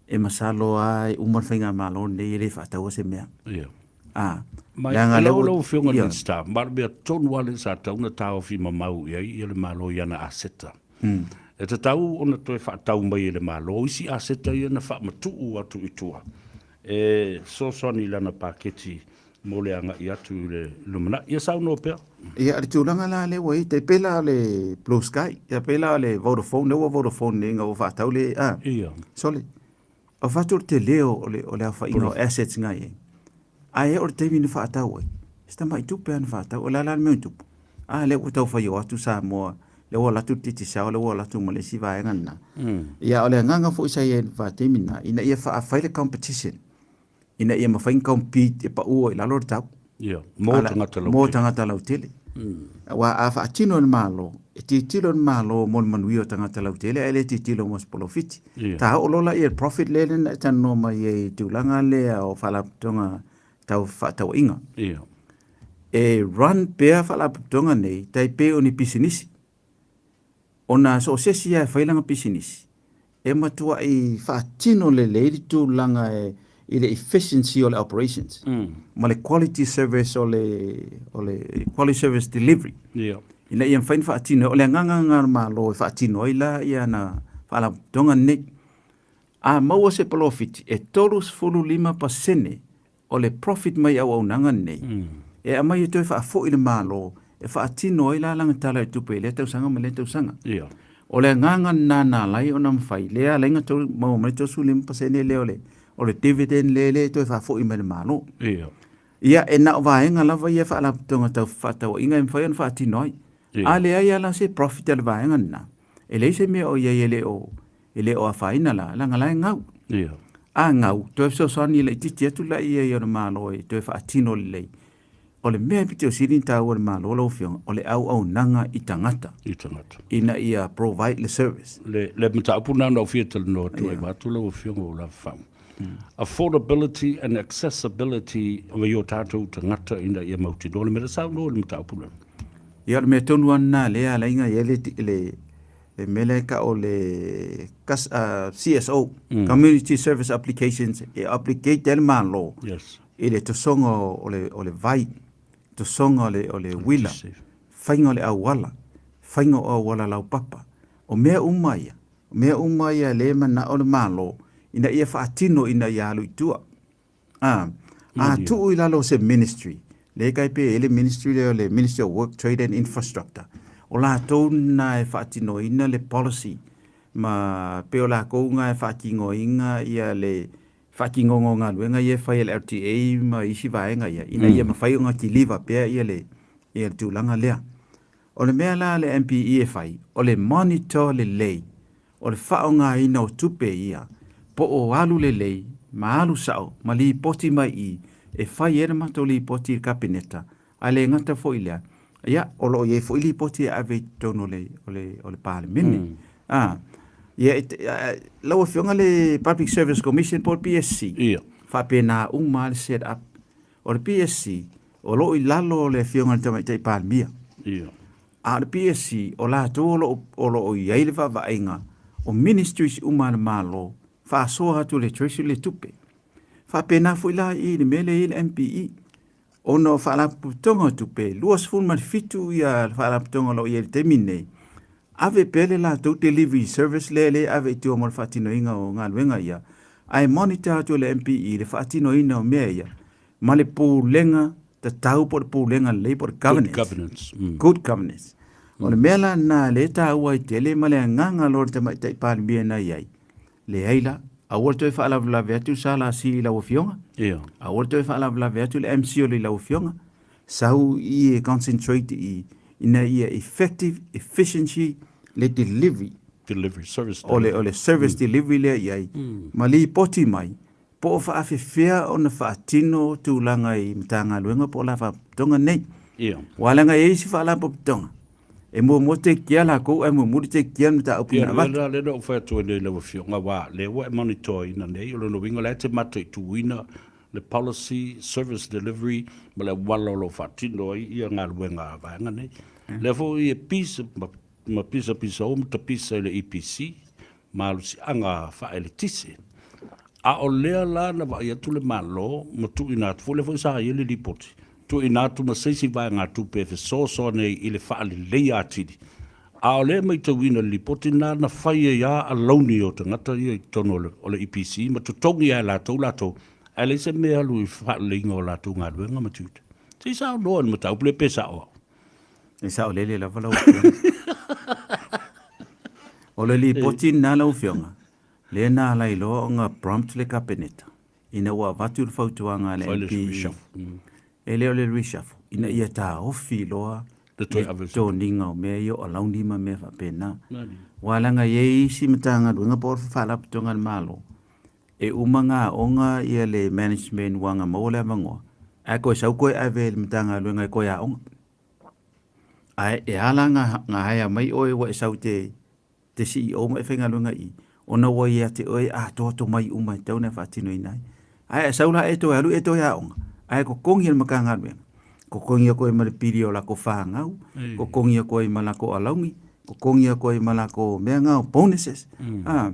e masalo lava e uma le faigamalo lenei e le faataua se mea. A, Ma leaga lea ua... Lau Afioga i le Minisita, ma o le mea tonu lava lea sa tatau ona taofi mamau i ai ia le Malo i ana aseta. E tatau ona toe faatau mai e le Malo isi aseta ia na faamatuu atu i tua e fesoasoani i lana paketi mo le agai atu i le lumanai. Ia saunoa pea. Ia, o le tulaga la lea ua i ai, tai pei la o le Blue Sky, tai pei la o le Vodafone, lea ua Vodafone nei ina ua faatau le, a, Ia. sole, o fatu o le tele o le, o le aofaiga o assets na i ai. Ae oo i le taimi na faatau ai, se tamai tupe lava na faatau. O le a la le mea na tupu? A lea ua tau fai o atu Samoa, lea ua alu atu le Digicel, lea ua alu atu ma le isi vaega lena. Ia, o le agaga foi sa i ai i le vaitaimi lena, ina ia faafai le competition. ina ia mafai ona compete e pau ai i lalo le tau. Ia, mo tagata lautele. Mo tagata lautele. Aua a faatino e le Malo, e tilotilo le Malo mo le manuia o tagata lautele ae le tilotilo mo se polofiti. Ia. Ta oo loa laia i le profit lea na e talanoa mai ai i tulaga lea o faalapotopotoga tau fefaatauaiga. Ia. E run pea faalapotopotoga nei tai pei o ni pisinisi. Ona so o se isi lava e fai lana pisinisi, e matuai faatino lelei le tulaga e, i le efficiency o le operations ma le quality service o le, o le quality service delivery. Yeah. Ina ia mafai ona faatino. O le agaga lena o le Malo e faatino ai la ia ana faalapotopotoga nei. A maua se polofiti e 35% o le profit mai auaunaga lenei, e aumai e toe faafoi i le Malo e faatino ai la lana Tala o le Tupe i lea tausaga ma lea tausaga. O le agaga lena na ala ai ona mafai, lea e ala ai ona maua mai le 35% lea o le, o le dividend lea e toe faafoi mai i le Malo. Ia, e na o vaega lava ia faalapotopotoga tau fefaatauaiga e mafai ona faatino ai. A leai lava la se profit a le vaega lena, e leai se mea o i ai e le o, e le o afaina la, leaga la e gau. Ia. A gau, toe fesoasoani laitiiti atu la ia i ona Malo e toe faatino lelei. O le mea e pito sili ona taua i le Malo lau Afioga, o le auaunaga i tagata. I tagata. Ina ia provide le service. Le, le mataupu lena na ou fia talanoa atu ai vaeatu lau Afioga o Lavafau. Affordability and accessibility o i o tatou tagata ina ia mautinoa le mea la saunoa i le mataupu lea. Ia, o le mea tonu lava lena lea e ala ai ona i ai le, le, le mea lea e tau o le CSO, Community Service Applications, e obligate ai le Malo i le tosoga o le, o le vai, tosoga o le, o le uila, faiga o le auala, faiga o auala laupapa. O mea uma ia, o mea uma ia lea e manao le Malo ina ia faatino ina ia alu i tua. A, a tuu i lalo o se ministry, lea kai pe e le ministry lea o le Ministry of Work, Trade and Infrastructure, o latou na e faatinoina le policy ma pe o latou na e faatinoina ia le faatinoga o galuega ia e fai e le LTA ma isi vaega ia, ina ia mafai ona deliver pea ia le, ia le tulaga lea. O le mea la a le MPE e fai, o le monitor lelei o le faaaogaina o tupe ia po o alu lelei ma alu sao ma lipoti mai i e fai ai le matou lipoti i le Kapeneta, ae le gata foi i lea, ia, o lo o i ai foi lipoti e ave i totonu o le, o le, o le Palemene. A, ia, lau Afioga le Public Service Commission po o le PSC, Ia. faapena uma lava le set up. O le PSC, o lo o i lalo o le Afioga i le Tamaitai Palemia. Ia. A o le PSC, o latou o lo o, o lo o i ai le vaavaaiga o ministries uma a le Malo, faasoa atu e le Treasury le tupe. Faapena foi la i le mea lea e i ai le MPE, ona o faalapotopotoga o tupe, 27 ia faalapotopotoga o lo o i ai i le taimi lenei, ave pea le latou delivery service lea e ave i tua mo le faatinoina o galuega ia, ae monitor atu e le MPE le faatinoina o mea ia, ma le pulega tatau po o le pulega lelei po o le governance. Good governance. Good governance. O le mea la lena lea e taua ai tele ma le agaga loa o le Tamaitai Palemia na i ai, leai la, aua le toe faalavelave atu SLC i lau Afioga, yeah. Aua le toe faalavelave atu le MCIL i lau Afioga, sau i e concentrate i ina ia effective, efficiency le delivery. Delivery, service delivery. O le service delivery lea i ai, ma lipoti mai, Po o faafefea ona faatino tulaga i Matagaluega po o Lafapotopotoga nei. Ia. Aua leaga e i ai isi Faalapotopotoga e muamua take care lakou ae muamuli take care le mataupu na avatu. Ia, lea na ou fai atu ai nei i lau Afioga, aua o lea ua e monitor ina nei, o lona uiga o la e te mataituina le policy, service delivery ma le auala o lo o faatino ai galuega a vaega nei. Lea foi e pisa ma pisapisa o ma tapisa i le EPC, malosiaga faaeletise. A o lea la na vaai atu le Malo ma tuuina atu foi, lea foi sa i ai le lipoti, tuuina atu ma se isi vaegatupe e fesoasoani ai i le faaleleia atili. A o lea e matauina i le lipoti lena na fai ai lava alauni o tagata ia i totonu o le EPC ma totogi lava e latou latou, ae leai se mea e alu i le faaleleiga o latou galuega ma tiute. Se i saunoa i le mataupu lea pe sao au. E saolele lava lau Afioga. O le lipoti lena lau Afioga, lea na ala ai loa ona prompt le Kapeneta ina ua avatu le fautuaga a le MPE, e le o le reshuffle, ina ia taofi loa le toniga o mea ia o alauni ma mea faapena. Aua leaga e i ai isi Matagaluega po o Faalapotopotoga a le Malo, e uma ona aoga ia le management ua na maua le avanoa, ae toe sau toe ave i le Matagaluega e toe aoga. Ae e ala ona hire mai oe ua e sau te te CEO ma e faigaluega i i, ona ua ia te oe atoa tomai uma e tatau ona e faatinoina ai. Ae a sau la e toe alu e toe aoga, ae totogi e le Matagaluega, totogi atu ai ma le pili o lako fanau, totogi atu ai ma lako alauni, totogi atu ai ma lako mea na o bonuses. A,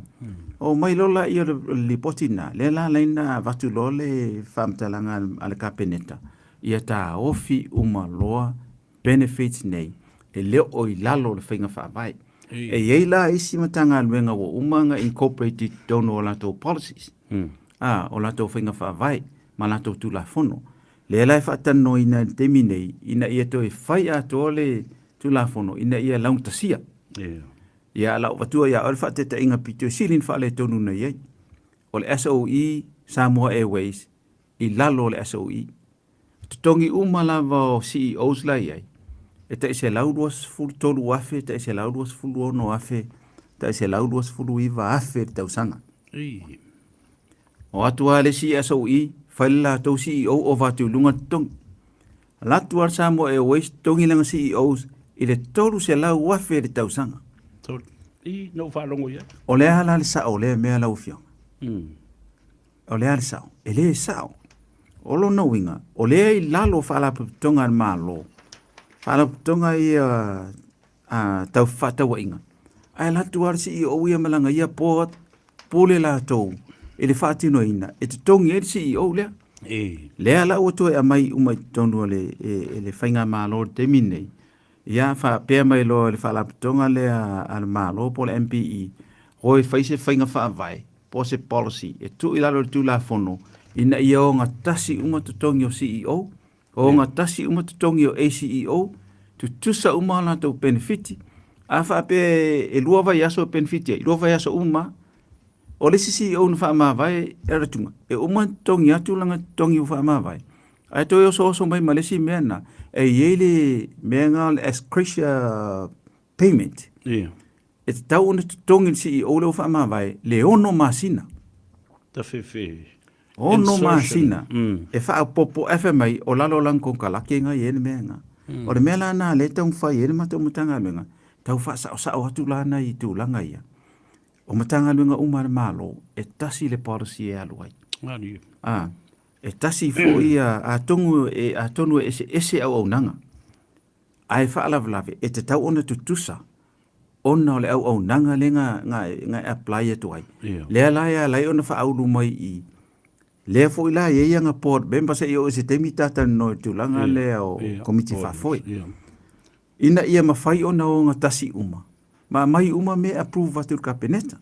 omai loa laia o le lipoti lena, lea la ala ai ona avatu loa le faamatalaga a le Kapeneta, ia taofi uma loa benefits nei e le o i lalo o le faiga faavae. E i ai la isi Matagaluega ua uma ona incorporate i totonu o latou policies, a, o latou faiga faavae ma latou Tulafono. Lea la e faatalanoaina i le taimi nei ina ia toe fai atoa le Tulafono ina ia laugatasia. Ia, o lau avatua ia oe le faataitaiga pito sili ona faaletonu na i ai. O le SOE Samoa Airways i lalo o le SOE. Totogi uma lava o CEOs la i ai, e tai $123,000, tai $126,000, tai $129,000 i le tausaga. O atu lava le isi SOE, fai le latou CEO ova atu i luga le totogi. Alu atu lava le Samoa Airways totogi lana CEOs i le $300,000 i le tausaga. I, na ou faalogo i ai. O le a la le sao o lea mea lau Afioga? O le a le sao? E le sao. O lona uiga, o lea i lalo o faalapotopotoga a le Malo, faalapotopotoga ia a, tau fefaatauaiga, ae alu atu lava le CEO ia ma lana ia board, pule latou i le faatinoina e totogi ai le CEO lea. E. Lea la ua toe aumai uma i totonu o le, e, e le faigamalo i le taimi lenei, ia faapea mai loa i le faalapotopotoga lea a le Malo po o le MPE, o e fai se faiga faavae po o se policy e tuu i lalo o le Tulafono ina ia ogatasi uma totogi o CEO, ogatasi uma totogi o ACEO, tutusa uma a latou penefiti. A faapea e lua vaiaso e penefiti ai, lua vaiaso uma. O le isi CEO na faamavae e Ratunga, e uma ona totogi atu lana totogi ua faamavae, ae toe osooso mai ma le isi mea lena, e i ai le mea lena o le ex gratia payment. Yeah. E tatau ona totogi le CEO lea ua faamavae le ono masina. Tafefe. Ono masina. E faaopoopo ae fai mai o lalo o lana konekarate na i ai le mea lena. O le mea la lena lea e taumafai ai le matou Matagaluega, tau faasaosao atu la nai tulaga ia. O Matagaluega uma a le Malo, e tasi le policy e alu ai. A, e tasi foi ia, atonu e, atonu e eseese auaunaga. Ae faalavelave, e tatau ona tutusa ona o le auaunaga lea na, na, na e apply atu ai. Yeah. Lea la e ala ai ona faaulu mai i lea foi la e i ai ana board member se i oo i se taimi ta talanoa i le tulaga Yeah. lea o Yeah. komiti Board faafoe. members. Yeah. Ina ia mafai ona ogatasi uma ma aumai uma mea e approve atu i le Kapeneta.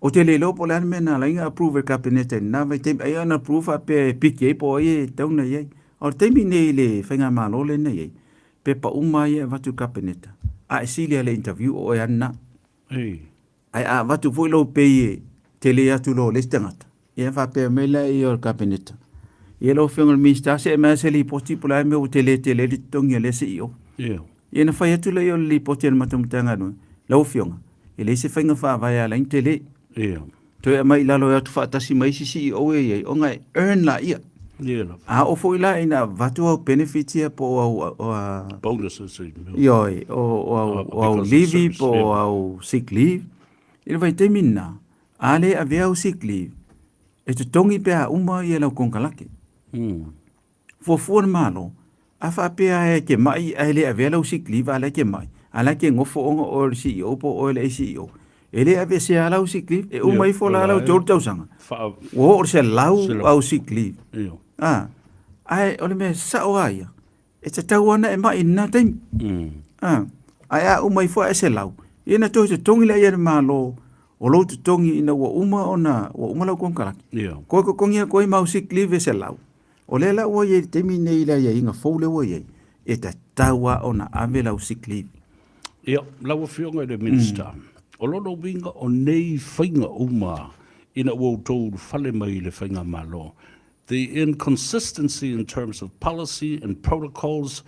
Ou te le iloa po o le a le mea na ala ai ona approve e le Kapeneta i lena vaitaimi, ai ona approve faapea e piki ai po o ai e tatau ona i ai. A o le taimi lenei i le faigamalo lea na i ai, pepa uma lava ia e avatu i le Kapeneta, a e sili lava i le interview o oe lava lena. Ae a avatu foi lou pei e tele atu i lo le isi tagata, ia faapea mai lea o le Kapeneta, ia lau Afioga i le Minisita, see mai lava se lipoti po o le a le mea ua tele tele ai le totogi a lea CEO. Ia ona fai atu lea o le lipoti a le matou Matagaluega, lau Afioga, e leai se faiga faavae e ala ai ona tele. Toe aumai i lalo e o atu faatasi ma isi CEO ia e i ai, ona e earn laia. A oo foi la ina avatu au benefits ia po o au, o a, Bonuses. Ioe, o au, o au livi po o au sick leave. I le vaitaimi lena, a le avea au sick leave, e totogi pe a uma ia lau konekarate. Fuafua le Malo, A faapea e te ma'i ae le avea lau sick leave a o la e te ma'i, a o la e te nofo ona o oe o le CEO po o oe o le ACEO, e le aveesea lava lau sick leave, e uma ifo la lau 3 tausaga, ua oo i le 100 au sick leave. A, ae o le mea sao lava ia, e tatau lava ona e ma'i i lena taimi. A, ae a uma ifo ae 100, ia ona toe totogi lea e le Malo o lou totogi ina ua uma ona ua uma lau konekarate. Toe totogi atu ai ma au sick leave e 100. O lea la ua i ai i le taimi lenei i le aiaiga fou lea ua i ai, e tatau lava ona ave lau sick leave. Ia, lau Afioga i le Minisita, o lona uiga o nei faiga uma ina ua outou ulufale mai i le Faigamalo, the inconsistency in terms of policy and protocols,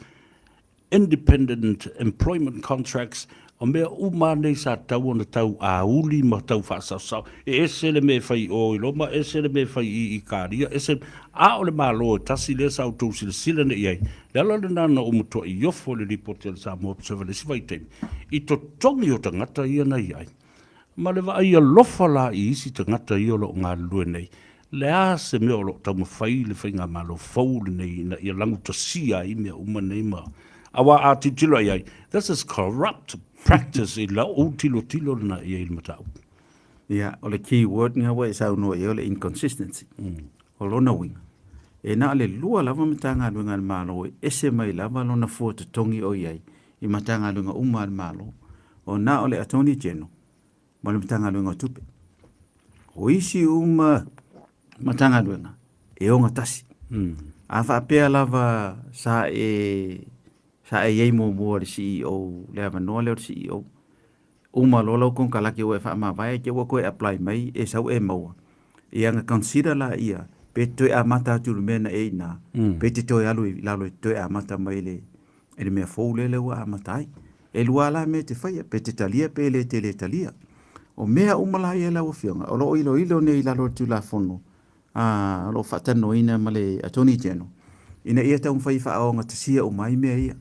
independent employment contracts, o mea uma lava nei sa tatau ona tau auli ma tau faasaosao. E ese le mea e fai i o i Roma, ese le mea e fai i Ikaria, ese, a o le Malo e tasi lea sa outou silasila nei i ai. O le ala lena na ou matuai ofo i le lipoti a le Samoa Observer i le isi vaitaimi, i totogi o tagata ia na i ai. Ma le vaai alofa la i isi tagata ia o lo o galulue nei, le a se mea o lo o taumafai le faigamalo fou lenei ina ia lagutasia ai mea uma nei ma aua a tilotilo i ai, this is corrupt practice i lau tilotilo lena i ai i le mataupu. Ia, o le key word lena ua e saunoa i ai o le inconsistency. O lona uiga, e na o le lua lava Matagaluega a le Malo e ese mai lava lona fua totogi o i ai i Matagaluega uma a le Malo, o na o le Attorney General ma le Matagaluega o Tupe. O isi uma Matagaluega e ogatasi. A faapea lava sa e sa e i ai muamua i le CEO, le avanoa lea o le CEO, uma loa lau konekarate ua e faamavae te ua toe apply mai e sau e maua, ia ona consider laia pe te toe amata atu i le mea na e i ina, pe te toe alu i lalo e te toe amata mai i le i le mea fou lea ua amata ai. E lua la mea e te faia, pe te talia pe le te le talia. O mea uma la ia lau Afioga, o lo o iloilo nei i lalo o le Tulafono, a, o lo o faatalanoaina ma le Attorney General, ina ia taumafai e faaogatasia uma ai mea ia.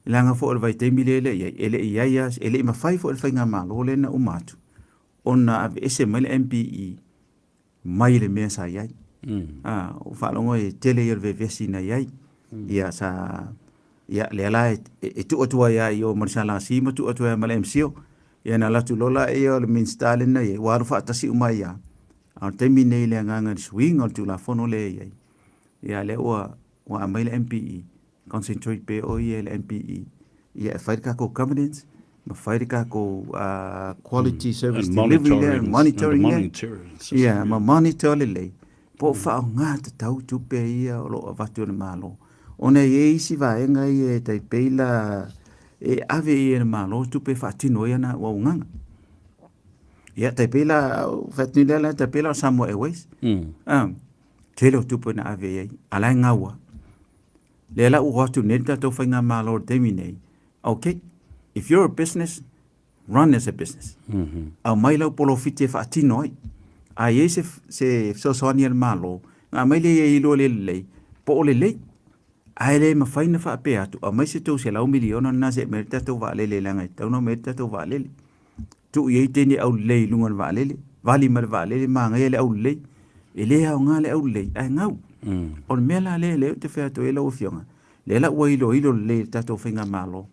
Leaga foi o le vaitaimi lea e le i ai, e le i ai lava, e le i mafai foi e le faigamalo lea na uma atu ona aveese mai le MPE mai le mea sa i ai. A, ua faalogo e tele ia o le vevesi na i ai. Ia sa ia lea la e, e tuu atu ai lava i o ma le SLC ma tuu atu ai ma le MCIL. Ia na alu atu loa lea o le Minisita lea na i ai, ua alu faatasi uma ai lava. A o le taimi nei i le agaga i le suiga o le Tulafono lea e i ai, ia lea ua ua aumai le MPE, concentrate pea o ia i le MPE, ia e fai le tatou governance, ma fai le tatou quality service delivery lea, monitoring lea, ia, ma monitor lelei, po o faaaoga tatau tupe ia o lo o avatu e le Malo. Ona e i ai isi vaega ia e tai pei la e ave i ai e le Malo tupe e faatino ai ana auaunaga. Ia, tai pei la, fai atu nei lea la, tai pei la o Samoa Airways, tele o tupe na ave i ai, a la e gau lava. Lea la ua o atu nei le tatou faigamalo i le taimi nei, okay, if you're a business, run as a business. Aumai lau polofiti e faatino ai. A i ai se, se fesoasoani a le Malo, ona aumai lea i ai loa le lelei, po o lelei. Ae le mafai ona faapea atu, aumai se 300 miliona lena se i aumai ai le tatou vaalele leaga e tatau ona aumai ai le tatou vaalele. Tuu i ai teine aulelei i luga o le vaalele, vali ma le vaalele, manaia le aulelei. E le aoga le aulelei, ae gau. O le mea la lea lea ou te fai atu ai lau Afioga, lea la ua iloilo lelei e le tatou faigamalo,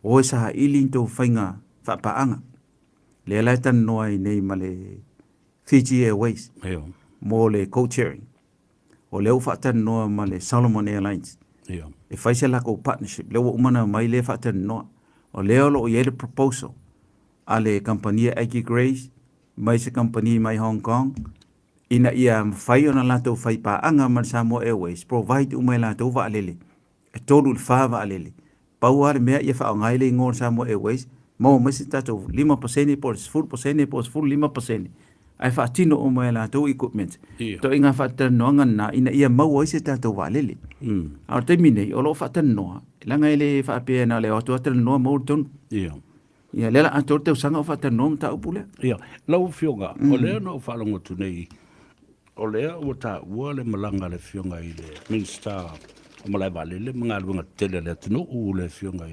o e saili ni tou faiga faapaaga. Lea la e talanoa ai nei ma le Fiji Airways mo le co-chairing. O lea ua faatalanoa ma le Solomon Airlines e fai se latou partnership. Lea ua uma ona aumai lea faatalanoa. O lea o lo o i ai le proposal a le kamupani a Aggie Grace mai se kamupani mai Hong Kong ina ia mafai ona latou fai paaga ma le Samoa Airways, provide uma e latou vaalele e 3 i le 4 vaalele. Pau lava le mea ia faaaoga ai le igoa o le Samoa Airways, maua mai se tatou 5% po o le 10% po o le 15% ae faatino uma e latou equipment. Ituaiga faatalanoaga lena ina ia maua ai se tatou vaalele. A o le taimi nei, o lo o faatalanoa, leaga e le faapea na o le o atu lava talanoa maua le tonu. Ia, lea o le a atoa le tausaga o faatalanoa le mataupu lea. Ia, lau Afioga, o lea na ou faalogo atu nei, o lea ua taua le malaga a le Afioga i le Minisita o Malae Vaalele ma Galuega Tetele a le atunuu, le Afioga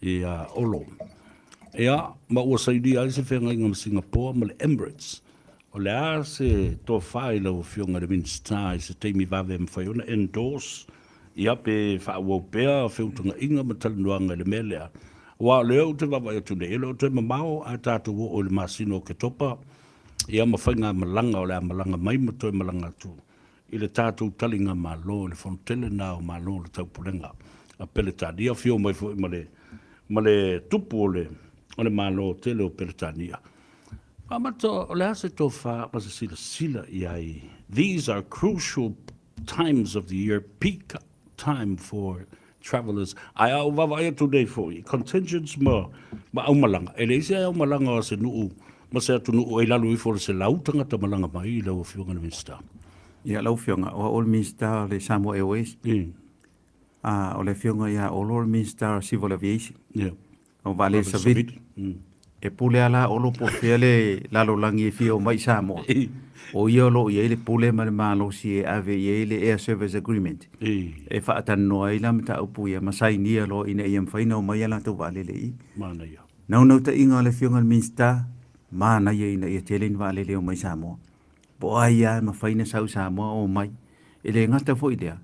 ia Olo. Ia, ma ua sainia ai se feagaiga ma Singapore ma le Emirates. O le a se tofa i lau Afioga i le Minisita i se taimi vave e mafai ona endorse Ia pe faaauau pea feutagaiga ma talanoaga i le mea lea, aua o lea ou te vaavaai atu nei, e le o toe mamao ae tatou oo i le masina o Oketopa, ia ma faigamalaga o le a malaga mai ma toe malaga atu i le tatou taligamalo i le Fono tele lena o Malo o le Taupulega a Peretania, afio mai foi ma le ma le tupu o le o le Malo tele o Peretania. Faamata, o le a se tofa ma se silasila i ai? These are crucial times of the year, peak time for travellers. Ae a ou vaavaai atu nei foi i contingents ma, ma aumalaga, e leai se aumalaga o se nuu ma se atunuu e i lalo ifo o le 100 tagata malaga mai i lau Afioga i le Minisita. Ia, lau Afioga, o au o le Minisita o le Samoa Airways. O le Afioga ia Olo o le Minisita o Civil Aviation. O Vaalele Savili. E pule lava la Olo po o fea le lalolagi e fia omai i Samoa. O ia o lo o i ai le pule ma le malosi e ave i ai le Air Service Agreement. E faatalanoa ai la mataupu ia ma sainia loa ina ia mafai ona omai a latou vaalele i i. Manaia. Naunautaiga o le Afioga i le Minisita, manaia ina ia tele ni vaalele e omai i Samoa. Po o ai lava e mafai ona sau i Samoa omai. E le gata foi i lea,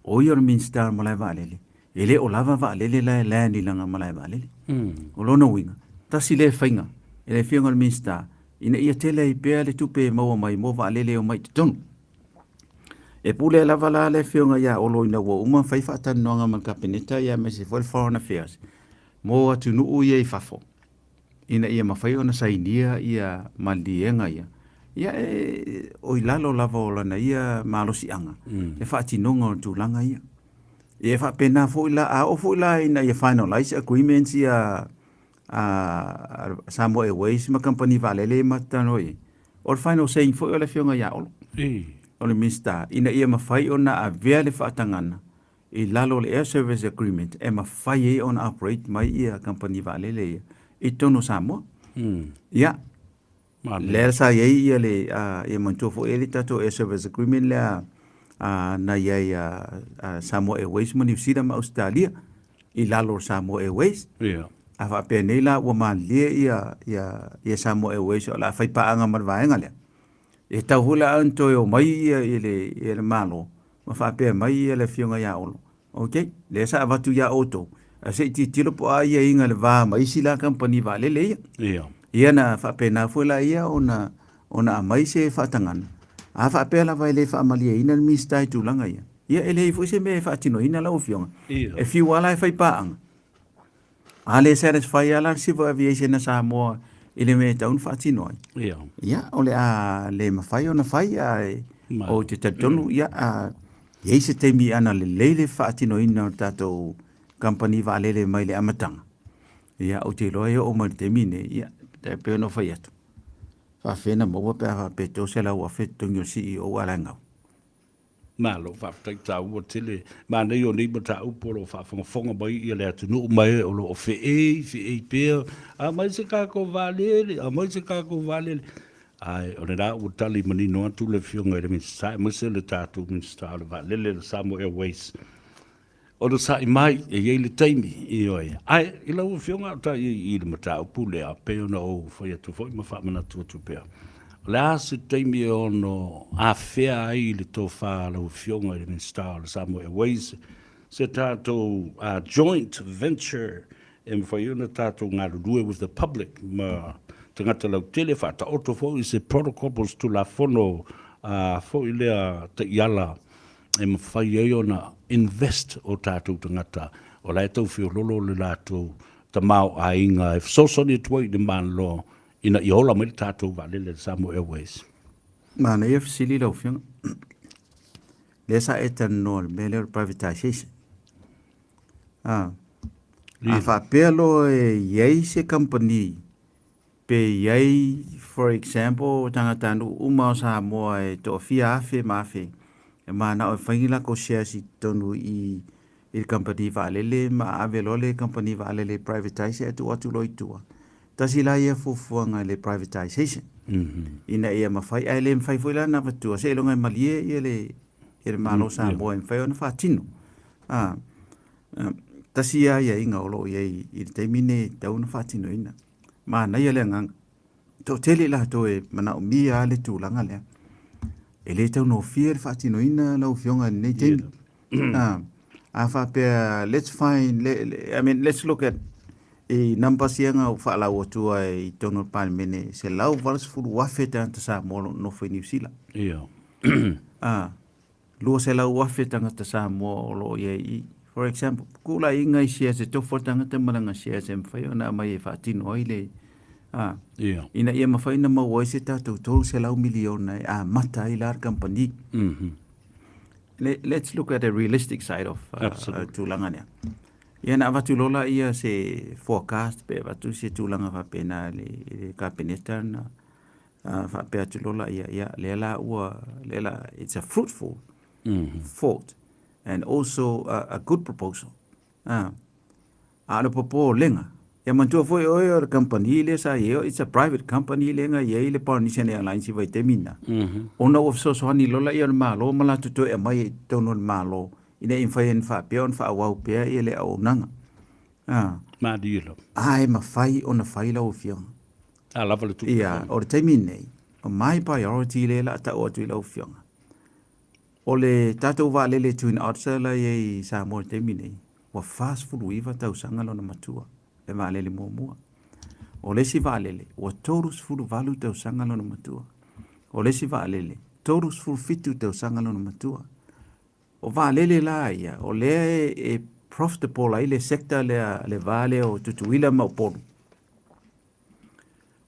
O ia o le Minisita o le Malae Vaalele, e le o lava vaalele la e land i lana malae vaalele. O lona uiga, tasi lea faiga e le Afioga i le Minisita ina ia tele ai pea le tupe e maua mai mo vaalele e omai i totonu. E pule lava la le Afioga ia Olo ina ua uma ona fai faatalanoaga ma le Kapeneta aemaise foi le Foreign Affairs mo atunuu ia i fafo ina ia mafai ona sainia ia maliliega ia, ia e, o i lalo lava o lana ia malosiaga le faatinoga o tulaga ia. Ia e faapena foi la, a oo foi la ina ia finalize agreements ia a Samoa Airways ma kamupani vaalele ia matou talanoa i ai, o le final saying foi o le Afioga ia Olo, o le Minisita, ina ia mafai ona avea le faatagana i lalo o le Air Service Agreement e mafai ai ona operate mai ia kamupani vaalele ia i totonu o Samoa. Ia, lea sa i ai ia le, ia manatua foi e i ai le tatou Air Service Agreement lea na i ai a Samoa Airways ma Niu Sila ma Ausetalia i lalo o Samoa Airways. A faapea nei la ua malilie ia Samoa Airways o le a fai paaga ma le vaega lea, e tatau foi la ona toe omai ia i le Malo ma faapea mai ia le Afioga ia Olo, Ok, lea sa avatu ia outou, ae se i tilotilo po o a aiaiga i le va ma isi la kamupani vaalele ia. Ia na faapena foi la ia ona ona aumai se faatagana. A faapea lava e le faamalieina le Minisita i tulaga ia, ia e leai foi se mea e faatinoina lau Afioga. E fiu lava la e fai paaga, A le satisfy lava la le Civil Aviation a Samoa i le mea e tatau ona faatino ai, ia, o le a le mafai ona fai, ae ou te talitonu, ia, a i ai se taimi ana lelei le faatinoina o le tatou kamupani vaalele mai le amataga, ia, ou te iloa e oo mai i le taimi lenei, ia, e pei ona ou fai atu, faafefea ona maua pe a faapea e $300,000 totogi o le CEO a o la e gau. Malo faafetai taua tele manaia o nei mataupu o lo o faafogafoga mai ia le atunuu ma e o lo o feei feei pea aumai se tatou vaalele aumai se tatou vaalele ae o lena ua tali manino atu le afioga i le Minisita aemaise le tatou Minisita o le Vaalele le Samoa Airways Onosai mai, e i ai le taimi, ioe. Ae i lau Afioga a o ta i ai i le mataupu lea, pei ona ou fai atu foi ma faamanatu atu pea, o le a se taimi e ono afea ai le tofa a lau Afioga i le Minisita o le Samoa Airways se tatou joint venture e mafai ai ona tatou galulue with the public ma tagata lautele, faataoto foi se protocol po o se Tulafono foi lea taiala e mafai ai ona invest o tatou tagata o la e tau feololo le latou tamaoaiga e fesoasoani atu ai i le Malo ina ia ola mai le tatou vaalele le Samoa Airways. Manaia fesili lau Afioga. Lea sa e talanoa i le mea lea o le privatization. A faapea loa e i ai se kamupani Pe i ai, for example, tagatanuu uma o Samoa e toafia afe ma afe e manao e fai ni latou shares i totonu i i le kamupani vaalele ma ave loa le kamupani vaalele e privatize ae tuu atu loa i tua. Tasi la ia fuafuaga i le privatization ina ia mafai, ae le mafai foi la ona avatua seiloga e malie ia le ia le Malo o Samoa e mafai ona faatino. Tasi ia aiaiga o lo o i ai i le taimi lenei e tatau ona faatinoina. Manaia le agaga. Toatele i latou e manaomia lava le tulaga lea. E le taugofie le faatinoina lau Afioga i lenei taimi. A faapea, let's find, le, le, I mean, let's look at i numbers ia na ou faalau atu ai i totonu o le Palemene, 180,000 tagata Samoa o lo o nonofo i Niu Sila. Ia. A, 200,000 tagata Samoa o lo o i ai i. For example, kūlaiga i shares e tofu a tagata ma lana shares e mafai ona aumai e faatino ai le, a, Ia. ina ia mafai ona maua ai se tatou 300 miliona e amata ai la le kamupani. Mm-hmm. Let's look at the realistic side of tulaga lea. Ia na avatu loa la ia se forecast pe avatu se tulaga faapena i le Kapeneta na faapea atu loa la ia, ia lea la ua, lea la, it's a fruitful thought and also a good proposal. A o le popolega, ia manatua foi oe o le kamupani lea sa i ai, it's a private company lea na i ai le Polynesian Airlines i vaitaimi na, ona ua fesoasoani loa laia o le Malo ma latou toe aumai i totonu o le Malo ina ia mafai ai ona faapea ona faaauau pea ia le auaunaga. Malie lava. A e mafai ona fai lau Afioga. A lava le tupe. Ia, o le taimi lenei, o my priority lea o le a tau atu i lau Afioga, O le tatou vaalele Twin Otter la i ai i Samoa i le taimi nei, ua 49 tausaga lona matua, le vaalele muamua. O le isi vaalele, ua 38 tausaga lona matua. O le isi vaalele, 37 tausaga lona matua. O vaalele la ia, o lea e profitable ai le sector lea, le va lea o Tutuila ma Upolu.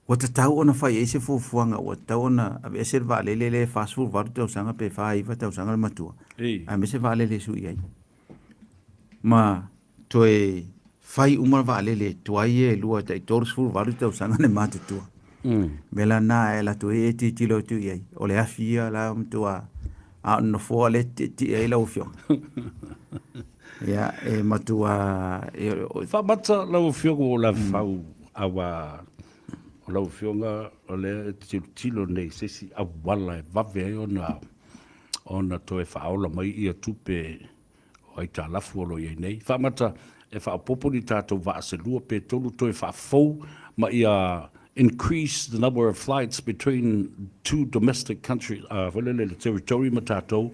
Ua tatau ona fai ai se fuafuaga, ua tatau ona aveese le vaalele lea e 48 tausaga pe 49 tausaga le matua, aemaise vaalele e sui ai. Ma toe fai uma le vaalele tuai ia e lua tai 38 tausaga le matutua. Mea la na e alu atu ai e tilotilo atu i ai, o le afi ia la matua a o le nofoa lea e tietie ai lau Afioga. Ia, e matua... Faamata lau Afioga ua ou lavefau aua o lau Afioga o lea e te tilotilo nei i se isi auala e vave ai ona ona toe faaola mai ia tupe o aitalafu o lo o i ai nei. Faamata e faaopoopo ni tatou vaa se lua pe tolu toe faafou ma ia increase the number of flights between two domestic countries, foi lele le territory ma tatou,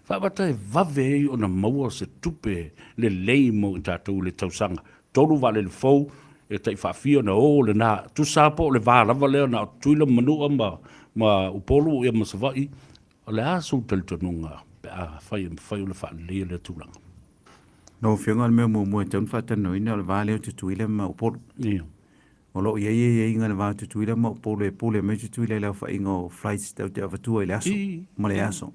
faamata e vave ai ona maua se tupe lelei mo i tatou i le tausaga. Tolu vaalele fou e tai faafia ona o lena, tusa lava po o le va lava lea na o Tutuila ma Manua ma, ma Upolu ia ma Savaii, o le a sou talitonuga pe a fai e mafai ona faaleleia lea tulaga? Lau Afioga, o le mea muamua e tatau ona faatalanoaina o le va lea o Tutuila ma Upolu. Ia. O lo o i ai aiaiga i le va o Tutuila ma Upolu e pule mai Tutuila i le aofaiga o flights tatou te avatua i le aso ma le aso.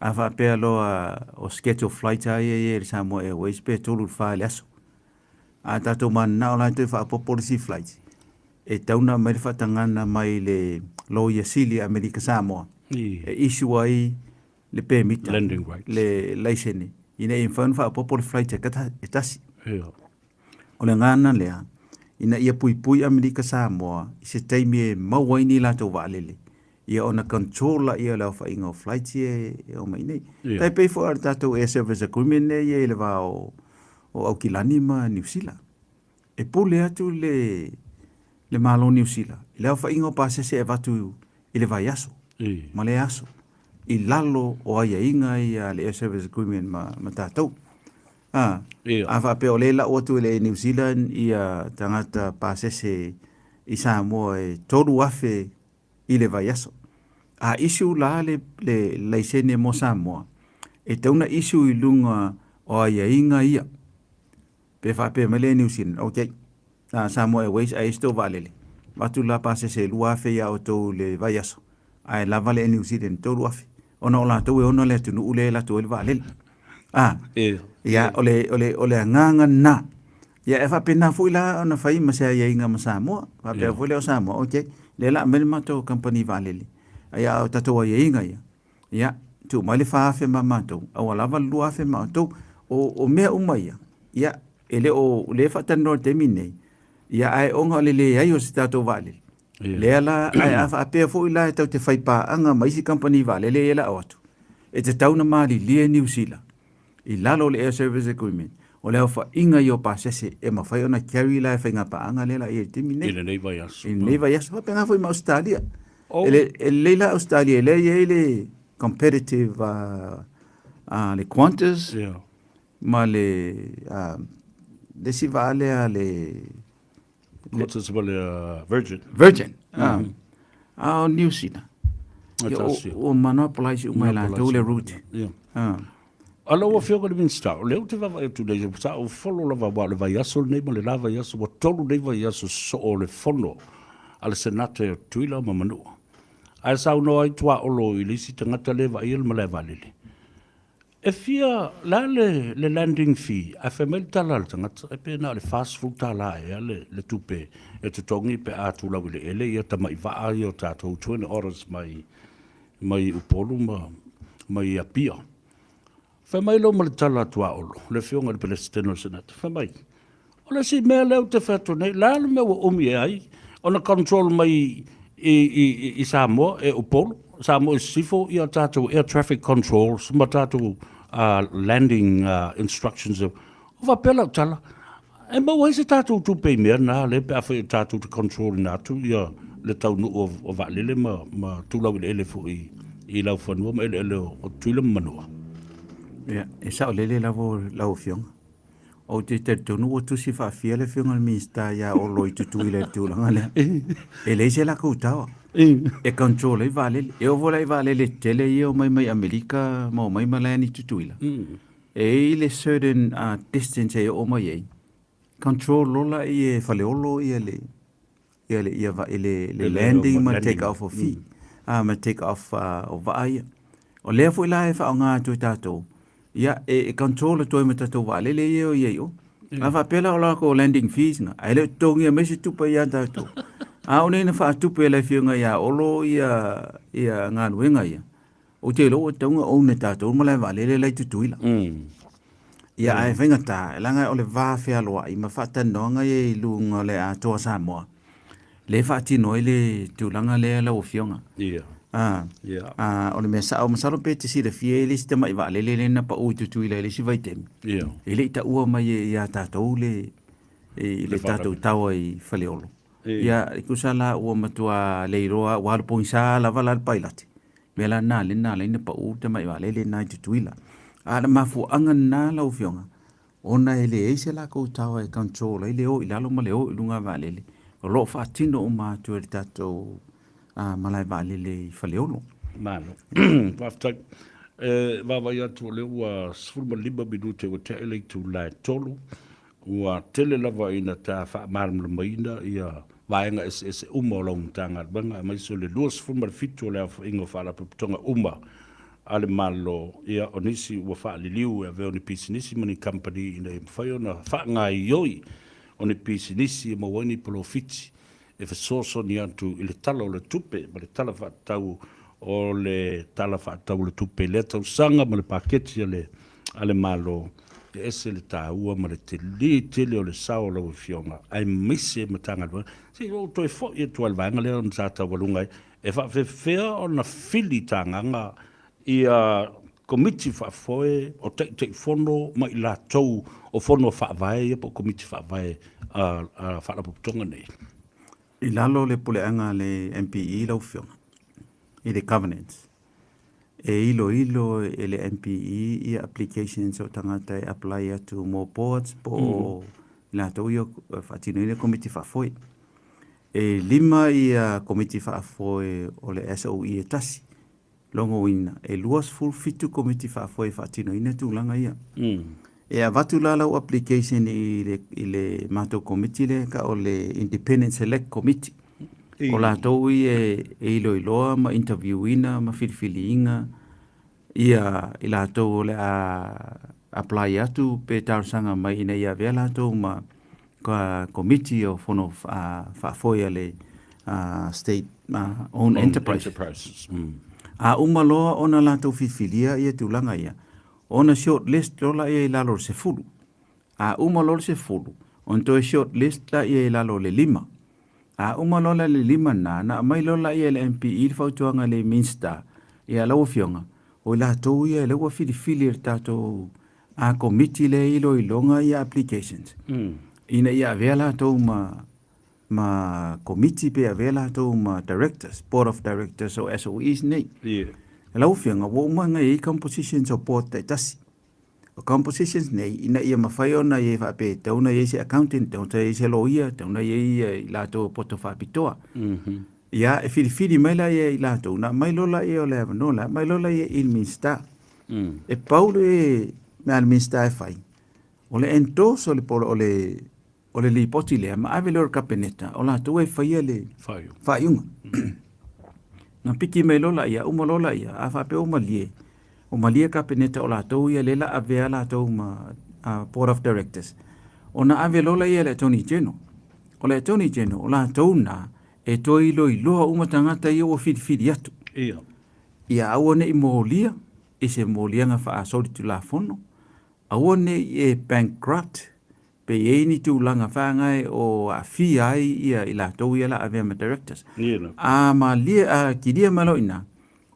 A faapea loa o schedule flights lava ia e i ai e le Samoa Airways pe tolu i le fa i le aso. A tatou mananao la e toe faaopoopo le isi flights, e tatau ona aumai le faatagaga mai le Loia Sili a Amerika Samoa e issue ai le pemita, le laisene, ina ia mafai ona faaopoopo le flight e tasi. O le agaga lea, ina ia puipui Amerika Samoa i se taimi e maua ai ni latou vaalele, ia ona control laia o le aofaiga o flights ia e omai nei. Yeah. Tai pei foi o le tatou Air Service Agreement lea e i ai i le va o, o Aukilani ma Niu Sila. E pule atu le, le Malo Niu Sila i le aofaiga o pasese e avatu i le vaiaso ma le aso i lalo o aiaiga ia a le Air Service Agreement ma, ma tatou. A, a faapea o lea e lau atu e le Air New Zealand ia tagata pasese i Samoa e 3,000 i le vaiaso. A issue la le, le laisene mo Samoa, e tatau ona issue i luga o aiaiga ia. Pe faapea mai le Air New Zealand, okay, Samoa Airways ae i ai se tou vaalele, avatu la pasese e 2,000 ia outou i le vaiaso, ae lava le Air New Zealand 3,000, ona o latou e ona le atunuu lea e alu atu ai le vaalele. A, ia, o le, o le, o le agaga lena. Ia, e faapena foi la ona fai ma se aiaiga ma Samoa. Faapea foi lea o Samoa, okay, lea la aumai le matou kamupani vaalele, ae a o tatou aiaiga ia, ia, tuu mai le 4,000 ma matou, a ua lava le 2,000 ma outou. O, o mea uma ia, ia, e le o, lea e faatalanoa i le taimi lenei, ia, ae ona o le leai o se tatou vaalele, lea la, ae a faapea foi la e tatou te fai paaga ma isi kamupani vaalele ia e lau atu, e tatau ona malilie Niu Sila i lalo o le Air Service Agreement, o le aofaiga ia o pasese e mafai ona carry la e faiga paaga lea la i ai i le taimi lenei. I lenei vaiaso. I lenei vaiaso. Faapena foi ma Ausetalia. Oh. E lelei la Ausetalia, lea e i ai le competitive le Qantas. Yeah. Ma le le isi vaa lea le Qantas ma le Virgin. Virgin. A o New Zealand. Ua monopolize uma e latou le route. A lau Afioga i le Minisita, o lea ou te vaavaai atu nei, sa ou follow lava aua o le vaiaso lenei ma le la vaiaso, ua tolu nei vaiaso sosoo o le fono a le Senate o Tutuila ma Manua. Ae saunoa ai Tuaolo i le isi tagata lea e vaaia le malae vaalele. E fia, le a le, le landing fee? Ae fai mai le tala a le tagata, e pe na o le $40 ea le, le tupe e totogi pe a tulau i le ele ia tamai vaa ia o tatou Twin Otters mai, mai Upolu ma, mai Apia. Fai mai lea ma le tala a Tuaolo, le afioga i le Peresetene o le Senate, fai mai, O le isi mea lea ou te fai atu nei, o le a le mea ua umi ai ona control mai i Samoa e Upolu, Samoa i Sisifo ia tatou air traffic controls ma tatou landing instructions. O faapea lau tala, e maua ai se tatou tupe i mea na lea pe afai o tatou te control ina atu ia le taunuu o vaalele ma tulau eleele foi i laufanua ma eleele o Tutuila ma Manua. Ia, e saolele lava lau Afioga. Ou te talitonu ua tusi faafia le Afioga i le Minisita ia Olo i Tutuila i le tulaga lea. E leai se latou taoa e control ai vaalele. E oo foi la i vaalele tetele ia e omai mai Amerika ma omai malae i Tutuila, e i ai le certain distance e oo mai ai, control loa lea e Faleolo le ia le ia va, le, le landing ma le take off o fee, mm. Ma take off o vaa ia. O lea foi la e faaaoga atu e tatou, ia e control atu ai ma tatou vaalele ia o i ai o. A faapea la o latou landing fees na, ae le o totogia mai se tupe ia tatou. A o nei na faatupe e le afioga ia Olo ia, ia galuega ia, Ou te iloa ua tatau ona own e tatou le malae vaalele la i Tutuila. Ia ae faigata, leaga o le va fealoai ma faatalanoaga ia i luga o le Atoa Samoa, lea e faatino ai le tulaga lea lau Afioga. Ia. Ia. O le mea sao, masalo pe te silafia e le isi tamai vaalele lea na pau i Tutuila i le isi vaitaimi. Ia. E le i taua mai ia tatou le i le tatou tower i Faleolo. Ia, e tusa la ua matua le iloa, ua alu pogisa lava la le pailate. Mea la lena lea na ala ai ona pau le tamai vaalele lena i Tutuila. A o le mafuaaga lena lau Afioga, ona e leai se latou tower e control ai le o i lalo ma le o i luga vaalele, o lo o faatino uma atu e le tatou malae vaalele i Faleolo. Malo. Faafetai. E vaavaai atu o lea ua 15 minute ua tea i le itula e 3. Ua tele lava ina ta faamalamalamaina ia vaega eseese uma o lau Matagaluega aemaise o le 27 o le aofaiga o Faalapotopotoga uma a le Malo, ia o nisi ua faaliliu e avea o ni pisinisi ma ni kamupani ina ia mafai ona faagaoioi o ni pisinisi e maua ai ni polofiti e fesoasoani atu i le Tala o le Tupe ma le Tala Faatatau o le Tala Faatatau o le Tupe i lea tausaga ma le paketi a le a le Malo, e ese le taua ma le tele tele o le sao o lau Afioga aemaise Matagaluega. Se i ou toe foi atu lava i le vaega lea ona sa taualuga ai, e faapefea ona fili tagaga ia Komiti Faafoe o Taitaifono ma i latou o Fono Faavae ia po o Komiti Faavae a Faalapotopotoga nei? I lalo o le puleaga a le MPE lau Afioga i le governance, e iloilo e le MPE ia applications o tagata e apply atu mo boards po o i latou ia e faatinoina Komiti Faafoe. E lima ia Komiti Faafoe o le SOE e tasi. Logoina, e 27 Komiti Faafoe e faatinoina tulaga ia. E avatu la lau application i le, i le matou komiti lea e tau o le Independent Select Committee. O latou ia e iloiloa ma interview ina ma filifiliina ia i latou o le a apply atu pe talosaga mai ina ia avea latou ma Komiti o Fono Faafoe a le State Owned Enterprises. A uma loa ona latou filifilia ia tulaga ia, ona short list loa lea i lalo o le 10. A uma loa le 10, ona toe short list lea i lalo o le 5. A uma loa la le 5 lena, ona aumai loa lea e le MPE le fautuaga i le Minisita, ia lau Afioga, o i latou ia lea ua filifili e le tatou Komiti lea e iloiloga ia applications, ina ia avea latou ma Komiti pe avea latou ma Directors, Board of Directors o SOEs nei. Lau Afioga, ua uma ona i ai compositions o Board taitasi. compositions nei ina ia mafai ona i ai faapea e tatau ona i ai se accountant, e tatau ona i ai se lawyer, e tatau ona i ai i latou e poto faapitoa. Ia, e filifili mai laia i latou, ona aumai loa laia o le avanoa la, aumai loa laia i le Minisita. E pau le mea a le Minisita e fai, o le endorse o le, o le, o le lipoti lea ma ave lea o le Kapeneta, o latou e faia le faaiuga. Na piki mai loa laia, uma loa laia, a faapea ua malie, ua malie Kapeneta o latou ia lea la avea latou ma Board of Directors, ona ave loa laia i le Attorney General. O le Attorney General, o latou na e toe iloiloa uma tagata ia ua filifili atu. Ia. Ia aua ne i molia i se moliaga faasolitulafono, aua ne i e bankrupt Pe i ai ni tulaga whangai o aafia ai ia i latou ia la avea ma directors. A malie a kilia mai loa ina,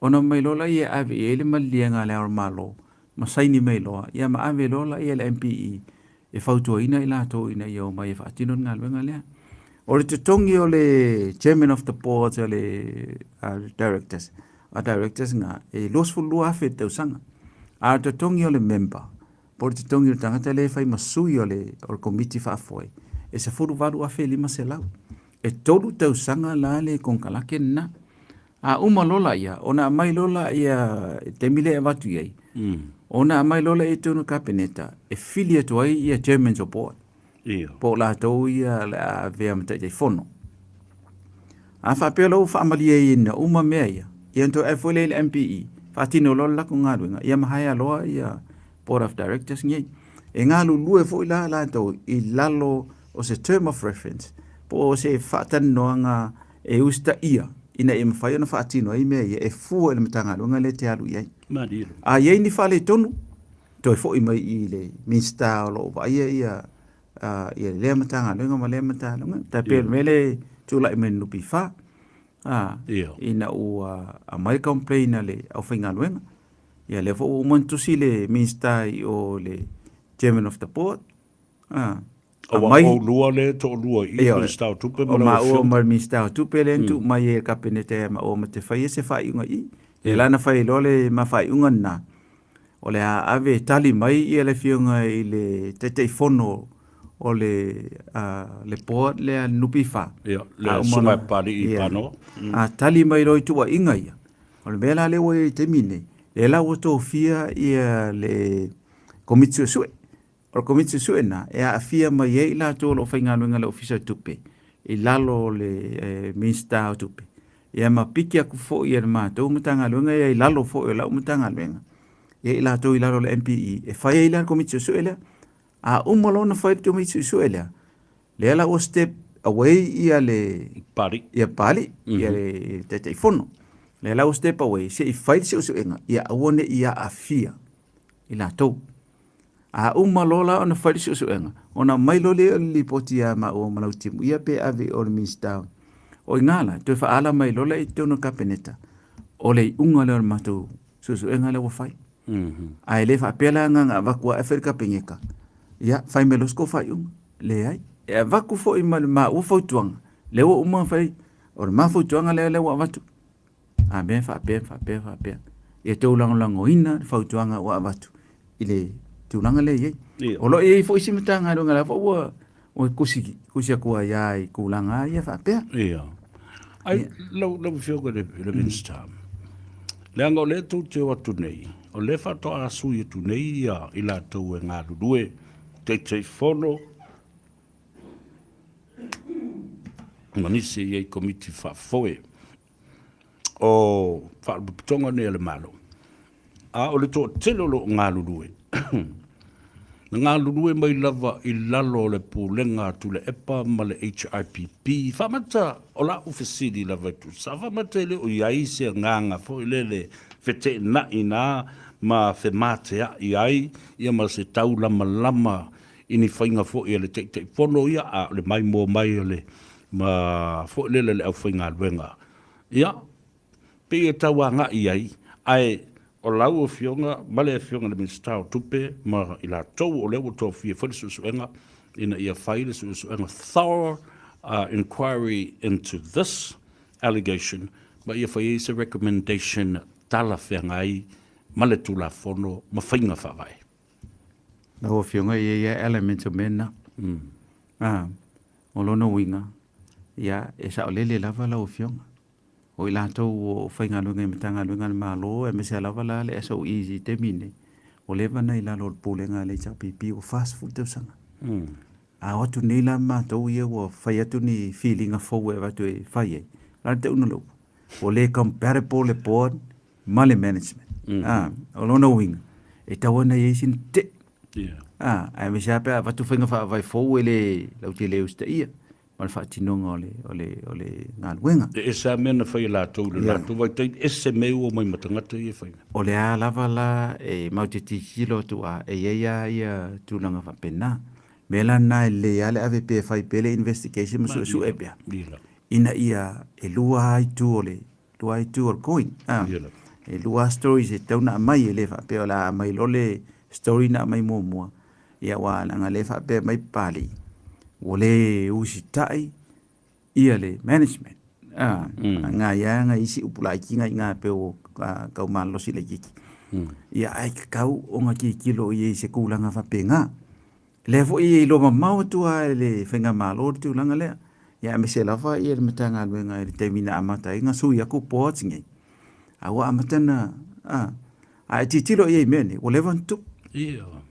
ona mai loa laia e ave i ai le maliliega a le Ao o le Malo ma saini mai loa, ia ma ave loa laia le MPE e fautuaina i latou ina ia omai e faatino le galuega lea. O le totogi o le Chairman of the Board o le Directors, a Directors na, e 22,000 i le tausaga. A o le totogi o le member, po o le totogi o le tagata lea e fai ma sui o le, o le komiti faafoe, e $18,500. E tolu tausaga la le konekarate lena. A uma loa laia, ona aumai loa laia i le taimi lea e avatu i ai, ona aumai loa laia i totonu o le Kapeneta e fili atu ai ia chairmans o board. Ia. Po o latou ia o le a avea ma Taitaifono. A faapea loa ua faamalieina uma mea ia, ia ona toe ave foi lea i le MPE, faatino loa le latou galuega, ia ma hire loa ia Board of Directors nei. E galulue foi la latou i lalo o se term of reference po o se faatalanoaga e usitaia ina ia mafai ona faatino ai mea ia e fua i le Matagaluega lea e te alu i ai. Malie. A i ai ni faaletonu, toe foi mai i le Minisita o lo o vaaia ia ia lea Matagaluega ma lea Matagaluega. Tai pei o le mea lea e tulai mai i le NPF, ina ua aumai le complain a le aufaigaluega. Ia lea foi ua uma ona tusi le Minisita i o le Chairman of the Board. Aua oulua lea e toalua i le Minisita o Tupe ma lau afioga. O maua ma le Minisita o Tupe lea na tuu mai e le Kapeneta ia maua ma te faia se faaiuga i i. Lea la na fai loa le ma faaiuga lena, o le a ave e tali mai ia le afioga i le Taitaifono o le le board lea a le NPF. Ia, le Susuga ia Papalii Panoa. A tali mai loa i tuuaiga ia, o le mea la lea ua i ai i le taimi lenei, lea la ua tofia ia le Komiti Suesue. O le Komiti Suesue lena e aafia mai ai i latou o lo o faigaluega i le Ofisa o Tupe i lalo o le Minisita o Tupe, ia ma piki atu foi e le matou Matagaluega ia i lalo foi o lau Matagaluega, ia i latou i lalo o le MPE e fai ai la le Komiti Suesue lea. A uma loa ona fai le Komiti Suesue lea, lea la ua step away ia le Papalii, ia Papalii, ia le Taitaifono. Lea la ua step away se i fai le suesuega ia aua ne i aafia i latou. A uma loa la ona fai le suesuega, ona aumai loa lea o le lipoti ia maua ma Lautimu, ia pe ave i o le Minisita. O i ina la, toe faaala mai loa lea i totonu o le Kapeneta, o le iuga lea o le matou suesuega lea ua fai. Ae le faapea la na ona avatu lava ae fai le Kapeneta, ia fai mai loa se tou faaiuga. Leai. E avatu foi ma le maua fautuaga, lea ua uma ona fai, o le ma fautuaga lea ua avatu. A mea faapea, faapea, faapea. Ia outou lagolagoina le fautuaga ua avatu i le tulaga lea e i ai. Ia. O lo o i ai foi isi Matagaluega la foi ua ua tusi, tusi atu ai lava i tulaga ia faapea. Ia. Ai, lau, lau Afioga i le, i le Minisita, leaga o lea tou te o atu nei, o lea faatoa sui atu nei ia i latou e galulue, Taitaifono, ma nisi e i ai komiti faafoe. o Faalapotopotoga nei a le Malo, a o le toatele o lo o galulue, na galulue mai lava i lalo o le Pulega a Tuilaepa ma le HRPP. Faamata, o lau fesili lava e tusa, faamata e le o i ai se agaga foi lele feteenai na ma femateai ai ia ma se taulamalama i ni faiga foi a le Taitaifono ia, a o le maimoa mai o le ma foi lele le aufaigaluega. Ia, pei e tau agai i ai, ae o lau Afioga ma le Afioga i le Minisita o Tupe ma i latou o lea ua tofia e fai le suesuega ina ia fai le suesuega thorough inquiry into this allegation ma ia fai ai se recommendation talafeagai ma le Tulafono ma faiga faavae. Lau Afioga e i ai lava elements o mea na. A, o lona uiga, ia, e saolele lava lau Afioga. O i latou o faigaluega i Matagaluega a le Malo, aemaise lava la le SOE i le taimi lenei, ua leva ona i lalo o le Pulega a le HRPP ua 40 tausaga. A o atu nei la matou ia ua fai atu ni filiga fou e avatu e fai ai, o le a le tauga o le upu? Ua le compatible le board ma le management. A, o lona uiga, e tatau ona i ai sina tetee. A, aemaise lava pe a avatu faiga faavae fou e le lautele usitaia ma le faatinoga o le, o le, o le galuega. E ese lava mea na fai e latou i le latou vaitaimi, ese mea ua omai ma tagata ia e fai. O le a lava la e matou te tilotilo atu a e i ai lava ia tulaga faapena. O le mea la lena e lelei lava le ave pea e fai pea le investigation ma suesue pea ina ia e lua lava itu o le lua itu o le coin. Ah, e lua stories e tatau ona aumai, e le faapea o le a aumai loa le story na aumai muamua. Ia aua leaga lea e faapea mai Papalii, ua le usitai ia le management. Ah, nga ia nga isi upu laiti nga inga pe o kau malolosi laitiiti. Ia ae tatau ona tilotilo i ai i se tulaga faapena. Lea foi e iloa mamao atu lava e le Faigamalo le tulaga lea, ia aemaise lava ia le Matagaluega i le taimi na amata ai ona sui atu boards nei, a ua amata ona, a, a e tilotilo i ai i mea nei, ua leva ona tupu. Ioe.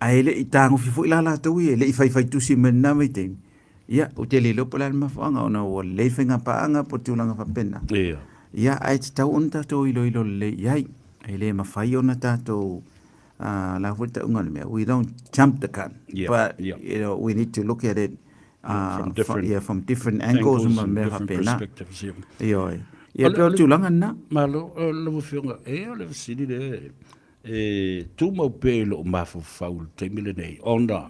Ae le i tagofi foi la latou ia, e le i faifaitusi mai i lena vaitaimi, ia, ou te le iloa po o le a le mafuaaga ona ua lelei le faigapaaga po o tulaga faapena. Ioe. Ia, ae tatau ona tatou iloilo lelei i ai. E le mafai ona tatou la foi tauga o le mea, we don't jump the gun, but you know, we need to look at it from different, yeah, from different angles ma mea faapena. Ioe. Ia pei o le tulaga lena. Malo, lau Afioga, e o le fesili lea e tumau pea i lou mafaufau i le taimi lenei, ona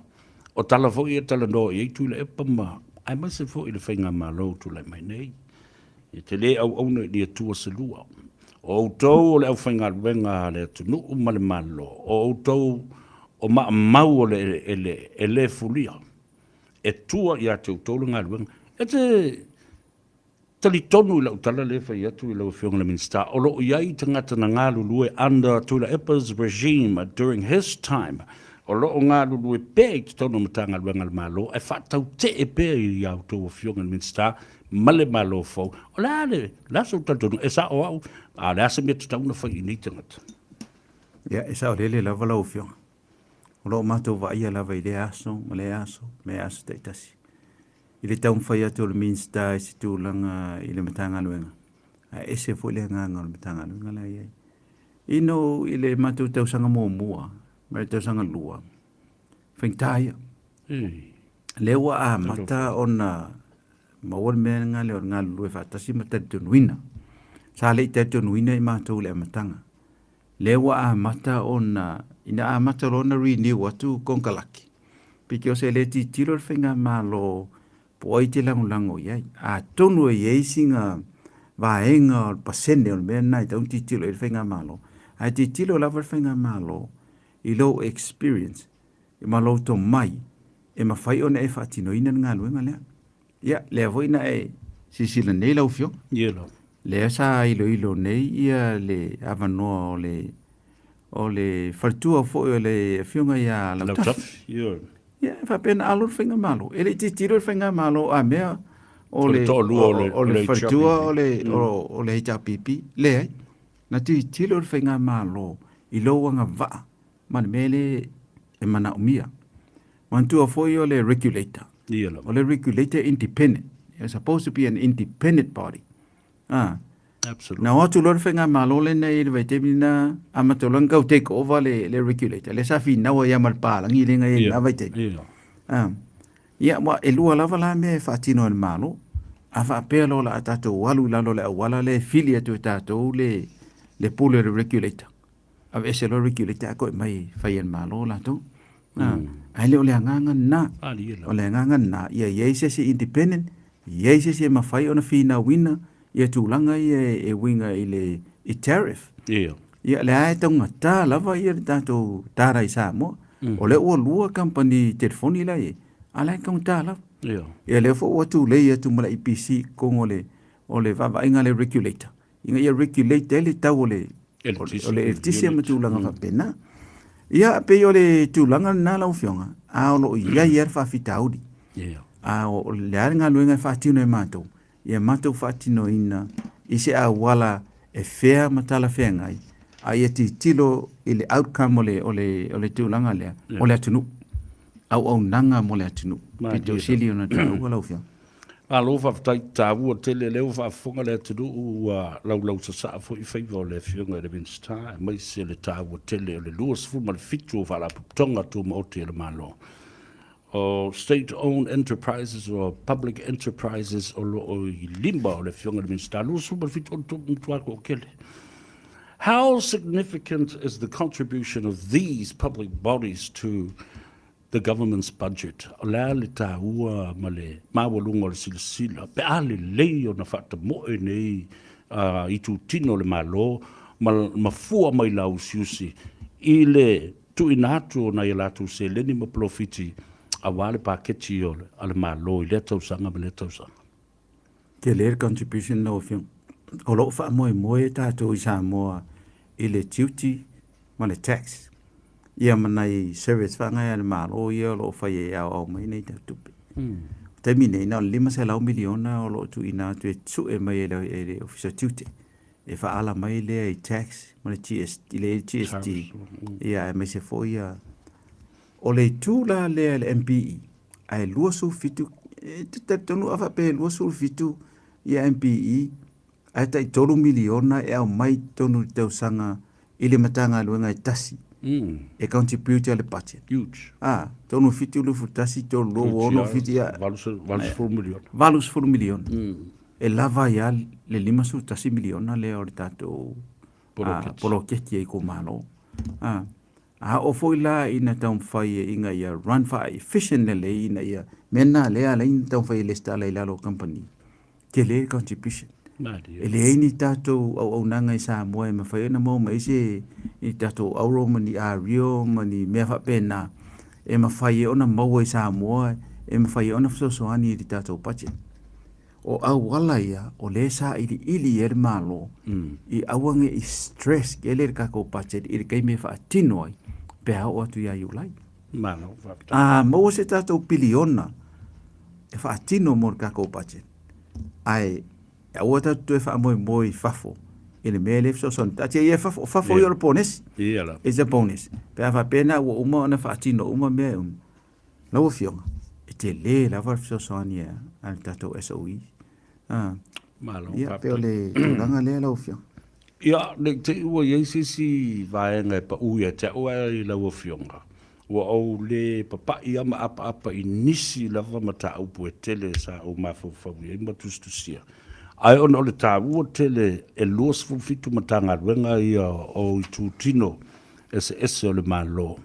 o tala foi ia e talanoa i ai Tuilaepa ma aemaise foi le faigamalo o tulai mai nei. E te le auauna i le Atua se lua. O outou o le aufaigaluega a le atunuu ma le Malo, o outou o maamau o le eleele e le fulia, e tua ia te outou le galuega. E te talitonu i lau tala lea e fai atu i lau Afioga i le Minisita, o lo o i ai tagata na galulue under Tuilaepa's regime during his time, o lo o galulue pea i totonu o Matagaluega a le Malo ae faatautee pea i a outou Afioga i le Minisita ma le Malo fou. O le a le, le a sou talitonuga? E sao au, a o le a se mea tatau ona fai i nei tagata? Ia, e saolele lava lau Afioga. O lo o matou vaaia lava i lea aso ma lea aso ma lea aso taitasi. I le taumafai atu o le Minisita i se tulaga i le Matagaluega, ae ese foi le agaga o le Matagaluega la e i ai. Ina i le matou tausaga muamua ma le tausaga lua, faigata ia. Lea ua amata ona maua le mea lena lea o le galulue faatasi ma talitonuina. Sa le i talitonuina i matou i le amataga. Lea ua amata ona, ina amata loa ona renew atu konekarate, because e le tilotilo le faigamalo po o ai te lagolago i ai. Atonu e i ai sina vaega o le pasene o le mea lena e tatau ona tilotilo i ai le faigamalo, ae tilotilo lava le faigamalo i lou experience ma lou tomai e mafai ona e faatinoina le galuega lea. Ia, lea foi na e silasila nei lau Afioga. Ia lava. Lea sa iloilo nei ia le avanoa o le o le faletua foi o le Afioga ia Lautafi. Ioe. Ia, e faapea na alo le faigamalo. E le i tilotilo le faigamalo a mea o le toalua o le o le faletua o le o le HRPP. Leai. Na tilotilo le faigamalo i lou agavaa ma le mea lea e manaomia. Manatua foi o le regulator. Ia lava. O le regulator independent. It's supposed to be an independent body. Ah. Absolutely. Na o atu loa le faigamalo lenei i le vaitaimi lena, amata loa ona tau take over le, le regulator. Lea sa finau ai lava ma le palagi lea na i ai i lena vaitaimi. Ia. Ah. Ia, aua e lua lava la mea e faatino e le Malo. A faapea loa o le a tatou alu i lalo o le auala lea e fili atu e tatou le, le pule o le regulator. Aveese loa regulator ae toe mai e fai e le Malo latou. Ae le o le agaga lena. O le agaga lena, ia i ai se isi independent, i ai se isi e mafai ona finauina ia tulaga ia e uiga i le i tariff. Ia. Ia lea lava e taugata lava ia le tatou tala i Samoa. O lea ua lua kamupani telefoni la e i ai, a o la e taugata lava. Ia. Ia lea foi ua tulei atu ma le EPC i totonu o le o le vaavaaiga a le regulator, ina ia regulate ai le tau o le eletise ma tulaga faapena. Ia, pei o le tulaga lena lau Afioga, a o lo o i ai lava le faafitauli. A o le a le galuega e faatino e matou, ia matou faatinoina i se auala e fair ma talafeagai, a ia tilotilo i le outcome o le, o le, o le tulaga lea, o le atunuu. Auaunaga mo le atunuu. Pito sili ona taua lau Afioga. Malo faafetai, taua tele lea ua faafofoga le atunuu ua laulausasaa foi faiva o le Afioga i le Minisita aemaise le taua tele o le 27 o Faalapotopotoga Tumaoti a le Malo. O State Owned Enterprises o Public Enterprises o lo o i lima o le Afioga i le Minisita, 27 o le matua toatele. How significant is the contribution of these public bodies to the government's budget? O le a le taua ma le maualuga o le silasila pe a lelei ona faatamoe nei itutino o le Malo ma fua mai lauusiusi i le tuuina atu o nai a latou seleni ma polofiti aua le paketi a le Malo i lea tausaga ma lea tausaga. Tele le contribution lau Afioga. O lo o faamoemoe tatou i Samoa i le tiute ma le tax ia ma nai service faagae a le Malo ia o lo o fai e aoao mai nei tau tupe. O taimi nei, na o le $500 miliona o lo o tuuina atu e sue mai e le Ofisa o Tiute e faaala mai lea i tax ma le GST, i le GST, ia aemaise foi ia o le itu la lea i le MPE, ae 27, e te talitonu a faapea e 27 ia MPE, ae tai 3 miliona e aumai i totonu i le tausaga i le Matagaluega e tasi e contribute a le budget. Huge. Ah, 3, 7, 21, 3, 2, 6, 7, ia. 80 miliona. 80 miliona. E lava ai lava le 51 miliona lea o le tatou poloketi a itumalo. A oo foi la ina taumafai ina ia run faa-efficient lelei ina ia mea na lea ala ai ona taumafai e lesitala i lalo o kamupani, tele le contribution. E leai ni tatou auaunaga i Samoa e mafai ona maua mai ai se ni tatou auro ma ni ario ma ni mea faapena e mafai ai ona maua i Samoa e mafai ai ona fesoasoani i le tatou budget. O auala ia o lea e sailiili i ai le Malo i aua ne i stress tele le tatou budget i le taimi e faatino ai pe a oo atu ia Iulai. Malo faafetai. A maua se tatou piliona e faatino mo le tatou budget, ae aua tatou toe faamoemoe i fafo i le mea lea e fesoasoani. Taatia ia i fafo, o fafo ia o le ponesi. Ia la. It's a bonus. Pe a faapea na ua uma ona faatino uma mea e uma, Lau Afioga, e tele lava le fesoasoani a le tatou SOE. Ah, Malo, ia, pei o le tulaga lea lau Afioga. Ia, ne i te i ua i ai se isi vaega e pau ia te au ae i lau Afioga, ua ou le papai lava ma apaapa i nisi lava mataupu e tele sa ou mafaufau i ai ma tusitusia. Ae ona o le taua tele e 27 Matagaluega ia o itutino eseese o le Malo,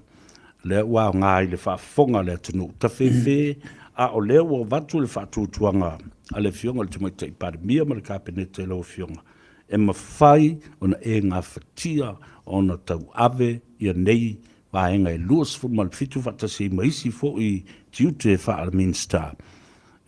lea ua aoga i le faafofoga a le atunuu tafefe, a o lea ua avatu le faatuatuaga a le Afioga i le Tamaitai Palemia ma le Kapeneta i lau Afioga, e mafai ona e gafatia ona tauave ia nei vaega e 27 faatasi ai ma isi foi tiute faa-Minisita.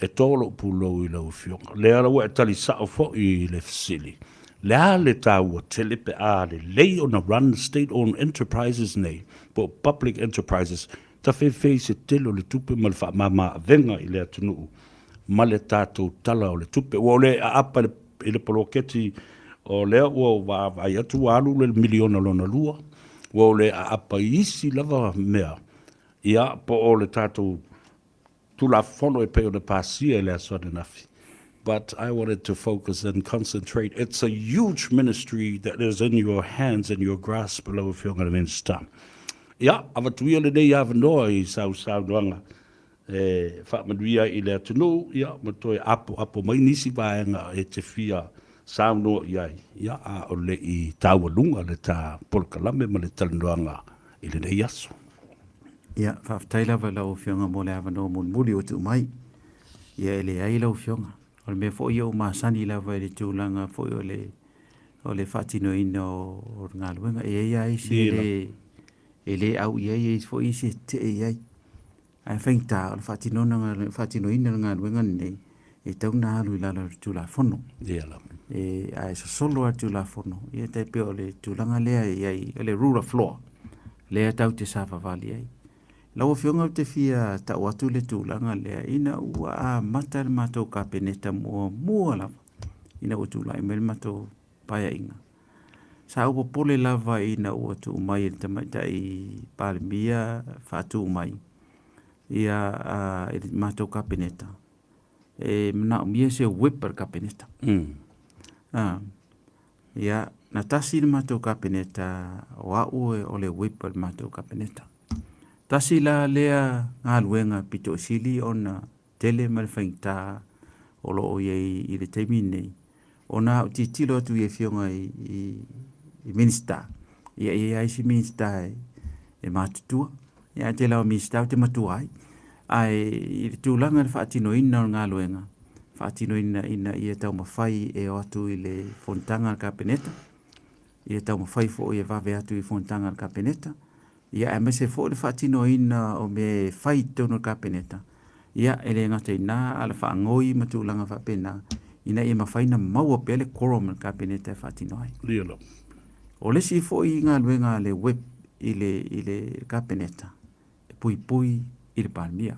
E to lou pulou i lau Afioga. Lea la ua e tali sao foi i le fesili, le a le taua tele pe a lelei ona run state owned enterprises nei po o public enterprises tafefe i se tele o le tupe ma le faamama avega i le atunuu ma le tatou tala o le tupe. Ua ou le aapa i le poloketi o lea ua ou vaavaai atu ua alu le miliona lona lua, ua ou le aapa i isi lava mea, ia po o le tatou Tulafono e pei ona pasia i le aso ananafi. But I wanted to focus and concentrate. It's a huge ministry that is in your hands and your grasp, lau Afioga i le Minisita. Ia, avatu ia lenei avanoa i sau saunoaga e faamanuia ai i le atunuu, ia, ma toe apoapo mai nisi vaega e te fia saunoa i ai, ia, a o le i taualuga le ta polokalame ma le talanoaga i lenei aso. Ia, faafetai lava i lau Afioga mo le avanoa mulimuli ua tuu mai. Ia, e leai lau Afioga. O le mea foi ia ua masani lava i le tulaga foi o le, o le faatinoina o le galuega. E i ai lava isi e le, e le au i ai, e i ai foi isi e tetee i ai. Ae faigata, o le faatinoina, faatinoina o le galuega lenei, e tatau ona alu i lalo o le Tulafono. Ia lava. E, ae sosolo lava le Tulafono, ia e tai pei o le tulaga lea e i ai, o le rule of law. Lea tatou te savavali ai. Lau Afioga ou te fia tau atu le tulaga lea ina ua amata le matou Kapeneta muamua lava ina ua tulai mai le matou Paeaiga. Sa ou popole lava ina ua tuu mai e le Tamaitai Palemia faatu mai ia i le matou Kapeneta e manaomia se whip a le Kapeneta. Ia, na tasi le matou Kapeneta, o au o le whip o le matou Kapeneta. Tasi la lea galuega pito sili ona tele ma le faigata o lo o i ai i le taimi lenei, ona a ou tilotilo atu i afioga i Minisita, ia e i ai lava isi Minisita e matutua, ia ae tele lava o Minisita ou te matua ai. Ae i le tulaga i le faatinoina o le galuega, faatinoina ina ia taumafai e o atu i le fonotaga a le Kapeneta, ia taumafai foi e vave atu i fonotaga a le Kapeneta, ia aemaise foi le faatinoina o mea e fai i totonu o le Kapeneta, ia e le gata i ina a o le faagoi ma tulaga faapena, ina ia mafai ona maua pea le quorum a le Kapeneta e faatino ai. O le isi foi galuega a le whip i le Kapeneta, e puipui i le Palemia.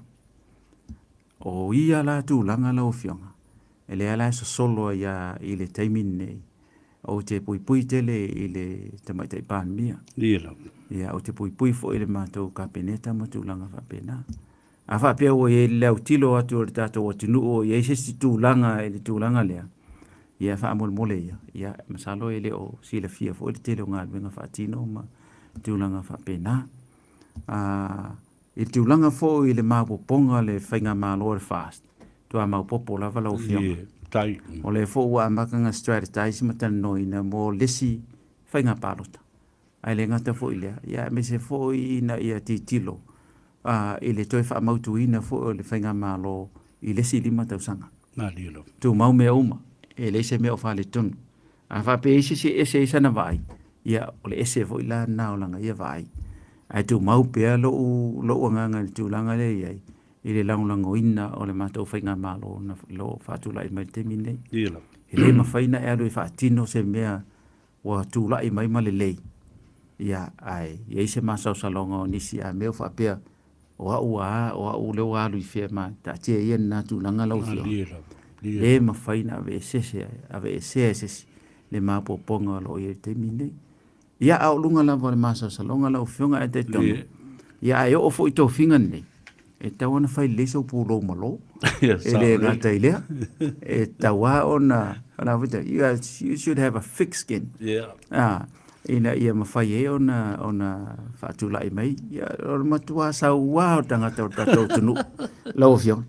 O ia la tulaga lau Afioga, e lea la e sosolo ai lava i le taimi lenei, ou te puipui tele i le Tamaitai Palemia. Ia, ou te puipui foi i le matou Kapeneta ma tulaga faapena. A faapea ua i ai le autilo atu o le tatou atunuu o i ai se isi tulaga i le tulaga lea, ia faamolemole ia, ia masalo e le o silafia foi le tele o galuega faatino ma tulaga faapena. I le tulaga foi i le maopoopoga o le faigamalo a le FAST, matua maopoopo lava lau Afioga. O lea foi ua amata ona strategize ma talanoaina mo le isi faiga palota. Ae le gata foi i lea, ia aemaise foi ina ia tilotilo i le toe faamautuina foi o le faigamalo i le isi 5 tausaga. Tumau mea uma, e leai se mea o faaletonu. A faapea e i ai se isi e ese ai sana vaai, ia o le ese foi la lena o lana ia vaai. Ae tumau pea lou, lou agaga i le tulaga lea e i ai, i le lagolagoina o le matou faigamalo na lo o faatulai mai i le taimi lenei. E le mafai ona e alu e faatino se mea ua tulai mai ma lelei, ia, ae i ai se masalosaloga o nisi a mea o faapea, o au a, o au lea ua alu i fea ma taatia ia lena tulaga lau Afioga. Le mafai ona aveesese, aveesea e se isi le maopoopoga o lo o i ai i le taimi lenei. Ia, a o luga lava o le masalosaloga lau Afioga, ae talitonu, ia, a e oo foi i tofiga lenei, e tatau ona fai lelei sou pulou malo. E le gata i lea, e tatau lava ona, you should have a thick skin. Yeah. Ina ia mafai ai ona, ona faatulai mai. Ia, o le matua saua o tagata o le tatou atunuu, lau Afioga.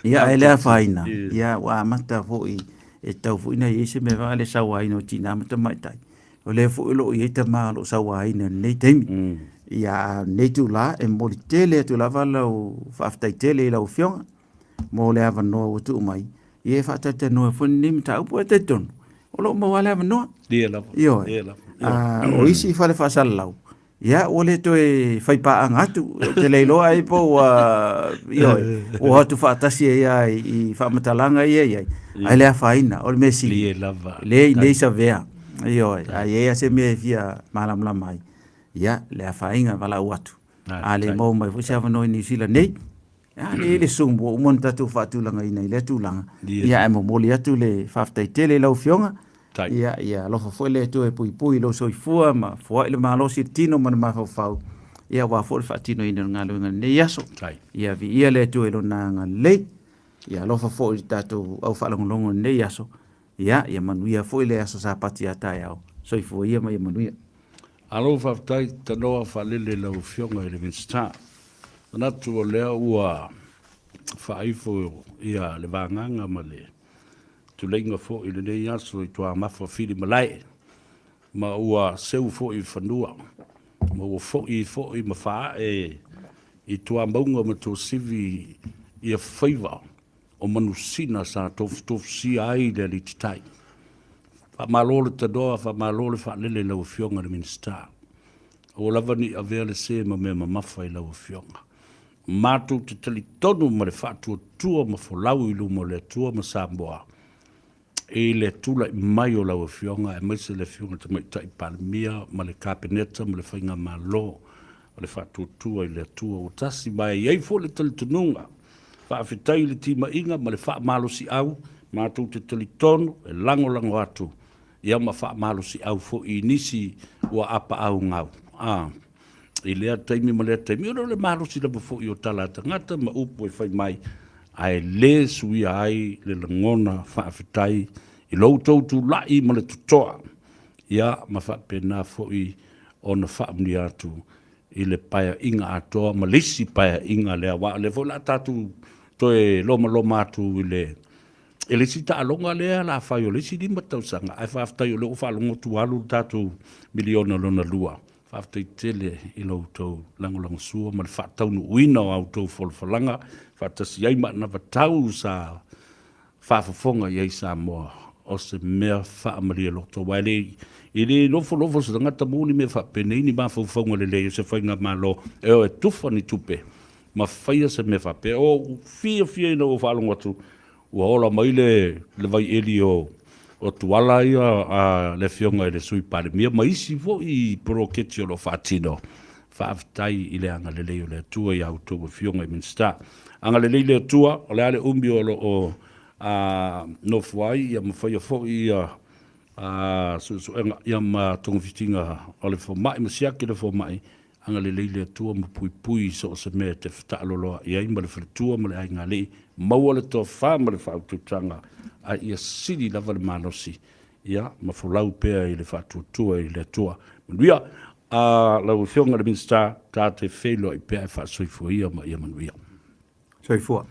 Ia, ae le afaina, ia, ua amata foi, e tatau foi ona i ai se mea foi le sauaina o tina ma tamaitai. O lea foi o lo o i ai tama o lo o sauaina i lenei taimi. Ia, a o lenei itula, e momoli tele atu lava lau faafetai tele i lau Afioga mo le avanoa ua tuu mai, ia e faatalatalanoa foi lenei mataupu. Ae talitonu, o lo o maua lava le avanoa. Ia lava. Ioe. Ia lava. O isi fale faasalalau, ia ua le toe fai paaga atu, ou te le iloa ai po ua, ioe, ua o atu faatasi ai lava i faamatalaga ia e i ai, ae le afaina, o le mea sili, Ia lava. leai nei savea, ioe, a i ai lava se mea e fia malamalama ai, ia, le afaina, valaau atu. A le maua mai foi se avanoa i Niu Sila nei, a le i le Zoom ua uma ona tatou faatulagaina i lea tulaga. Ia ae momoli atu le faafetai tele i lau Afioga. Ia, ia alofa foi le Atua e puipui i lou soifua ma foai le malosi i le tino ma le mafaufau, ia aua foi le faatinoina o le galuega i lenei aso. Ia viia le Atua i Lona agalelei. Ia alofa foi i le tatou au faalogologo i lenei aso. Ia, ia manuia foi le aso Sapati a taeao. Soifua ia ma ia manuia. Malo faafetai tanoa faalele i lau Afioga i le Minisita. Manatu o lea ua faaifo ia le vagaga ma le tuleiga foi i lenei aso i Tuamafa Filimalae ma ua seu foi i fanua ma ua foi foi ma faaae i Tuamauga ma Tuasivi ia faiva o manusina sa tofutofusia ai le alititai. Faamalo le tanoa, faamalo le faalele i lau Afioga i le Minisita. Aua lava ne i avea le se ma mea mamafa i lau Afioga. Matou te talitonu ma le faatuatua ma folau i luma o le Atua ma Samoa. i le tula'i mai o lau Afioga aemaise le Afioga i le Tamaitai Palemia ma le Kapeneta ma le Faigamalo o le Faatuatua i le Atua ua tasi, ma e i ai foi le talitonuga, faafetai i le timaiga ma le faamalosi'au, matou te talitonu e lagolago atu ia ma faamalosi'au foi i nisi ua apaau gau a i lea taimi ma lea taimi, ona o le malosi lava foi o tala a tagata ma upu e fai mai, ae lē suia ai le lagona faafetai i lo outou tula'i ma le totoa, ia ma faapena foi ona faamanuia atu i le paeaiga atoa ma le isi paeaiga lea, aua o lea foi o le a tatou toe lomaloma atu i le i le isi taaloga lea la fai o le isi 5 tausaga, ae faafetai o lea ua faalogo atu ua alu le tatou miliona lona lua. Faafetai tele i lo outou lagolagosua ma le faataunuuina o a outou folafolaga faatasi ai ma anavatau sa faafofoga i ai Samoa o se mea faamalie loto, aua e le e le nofonofo se tagata maua ni mea faapenei ni mafaufauga lelei o se faigamalo e o e tufa ni tupe ma faia se mea faapea. O ou fiafia ina ua faalogo atu ua ola mai le le vaieli o o Tuala ia a le Afioga i le Sui Palemia ma isi foi poloketi o lo o faatino. Faafetai i le agalelei o le Atua i a outou Afioga i Minisita. Agalelei le Atua, o le a le umi o lo o nofo ai ia ma faia foi ia suesuega ia ma togafitiga o le fomai ma siaki le fomai. Agalelei le Atua ma puipui i so o se mea e te fetaaloloa'i ai ma le faletua ma le aigāli'i, maua le tofa ma le faautautaga, a ia sili lava le malosi, ia, ma folau pea i le faatuatua i le Atua. Manuia a lau Afioga i le Minisita, ta te feiloai pea e faasoifua ia ma ia manuia. Soifua.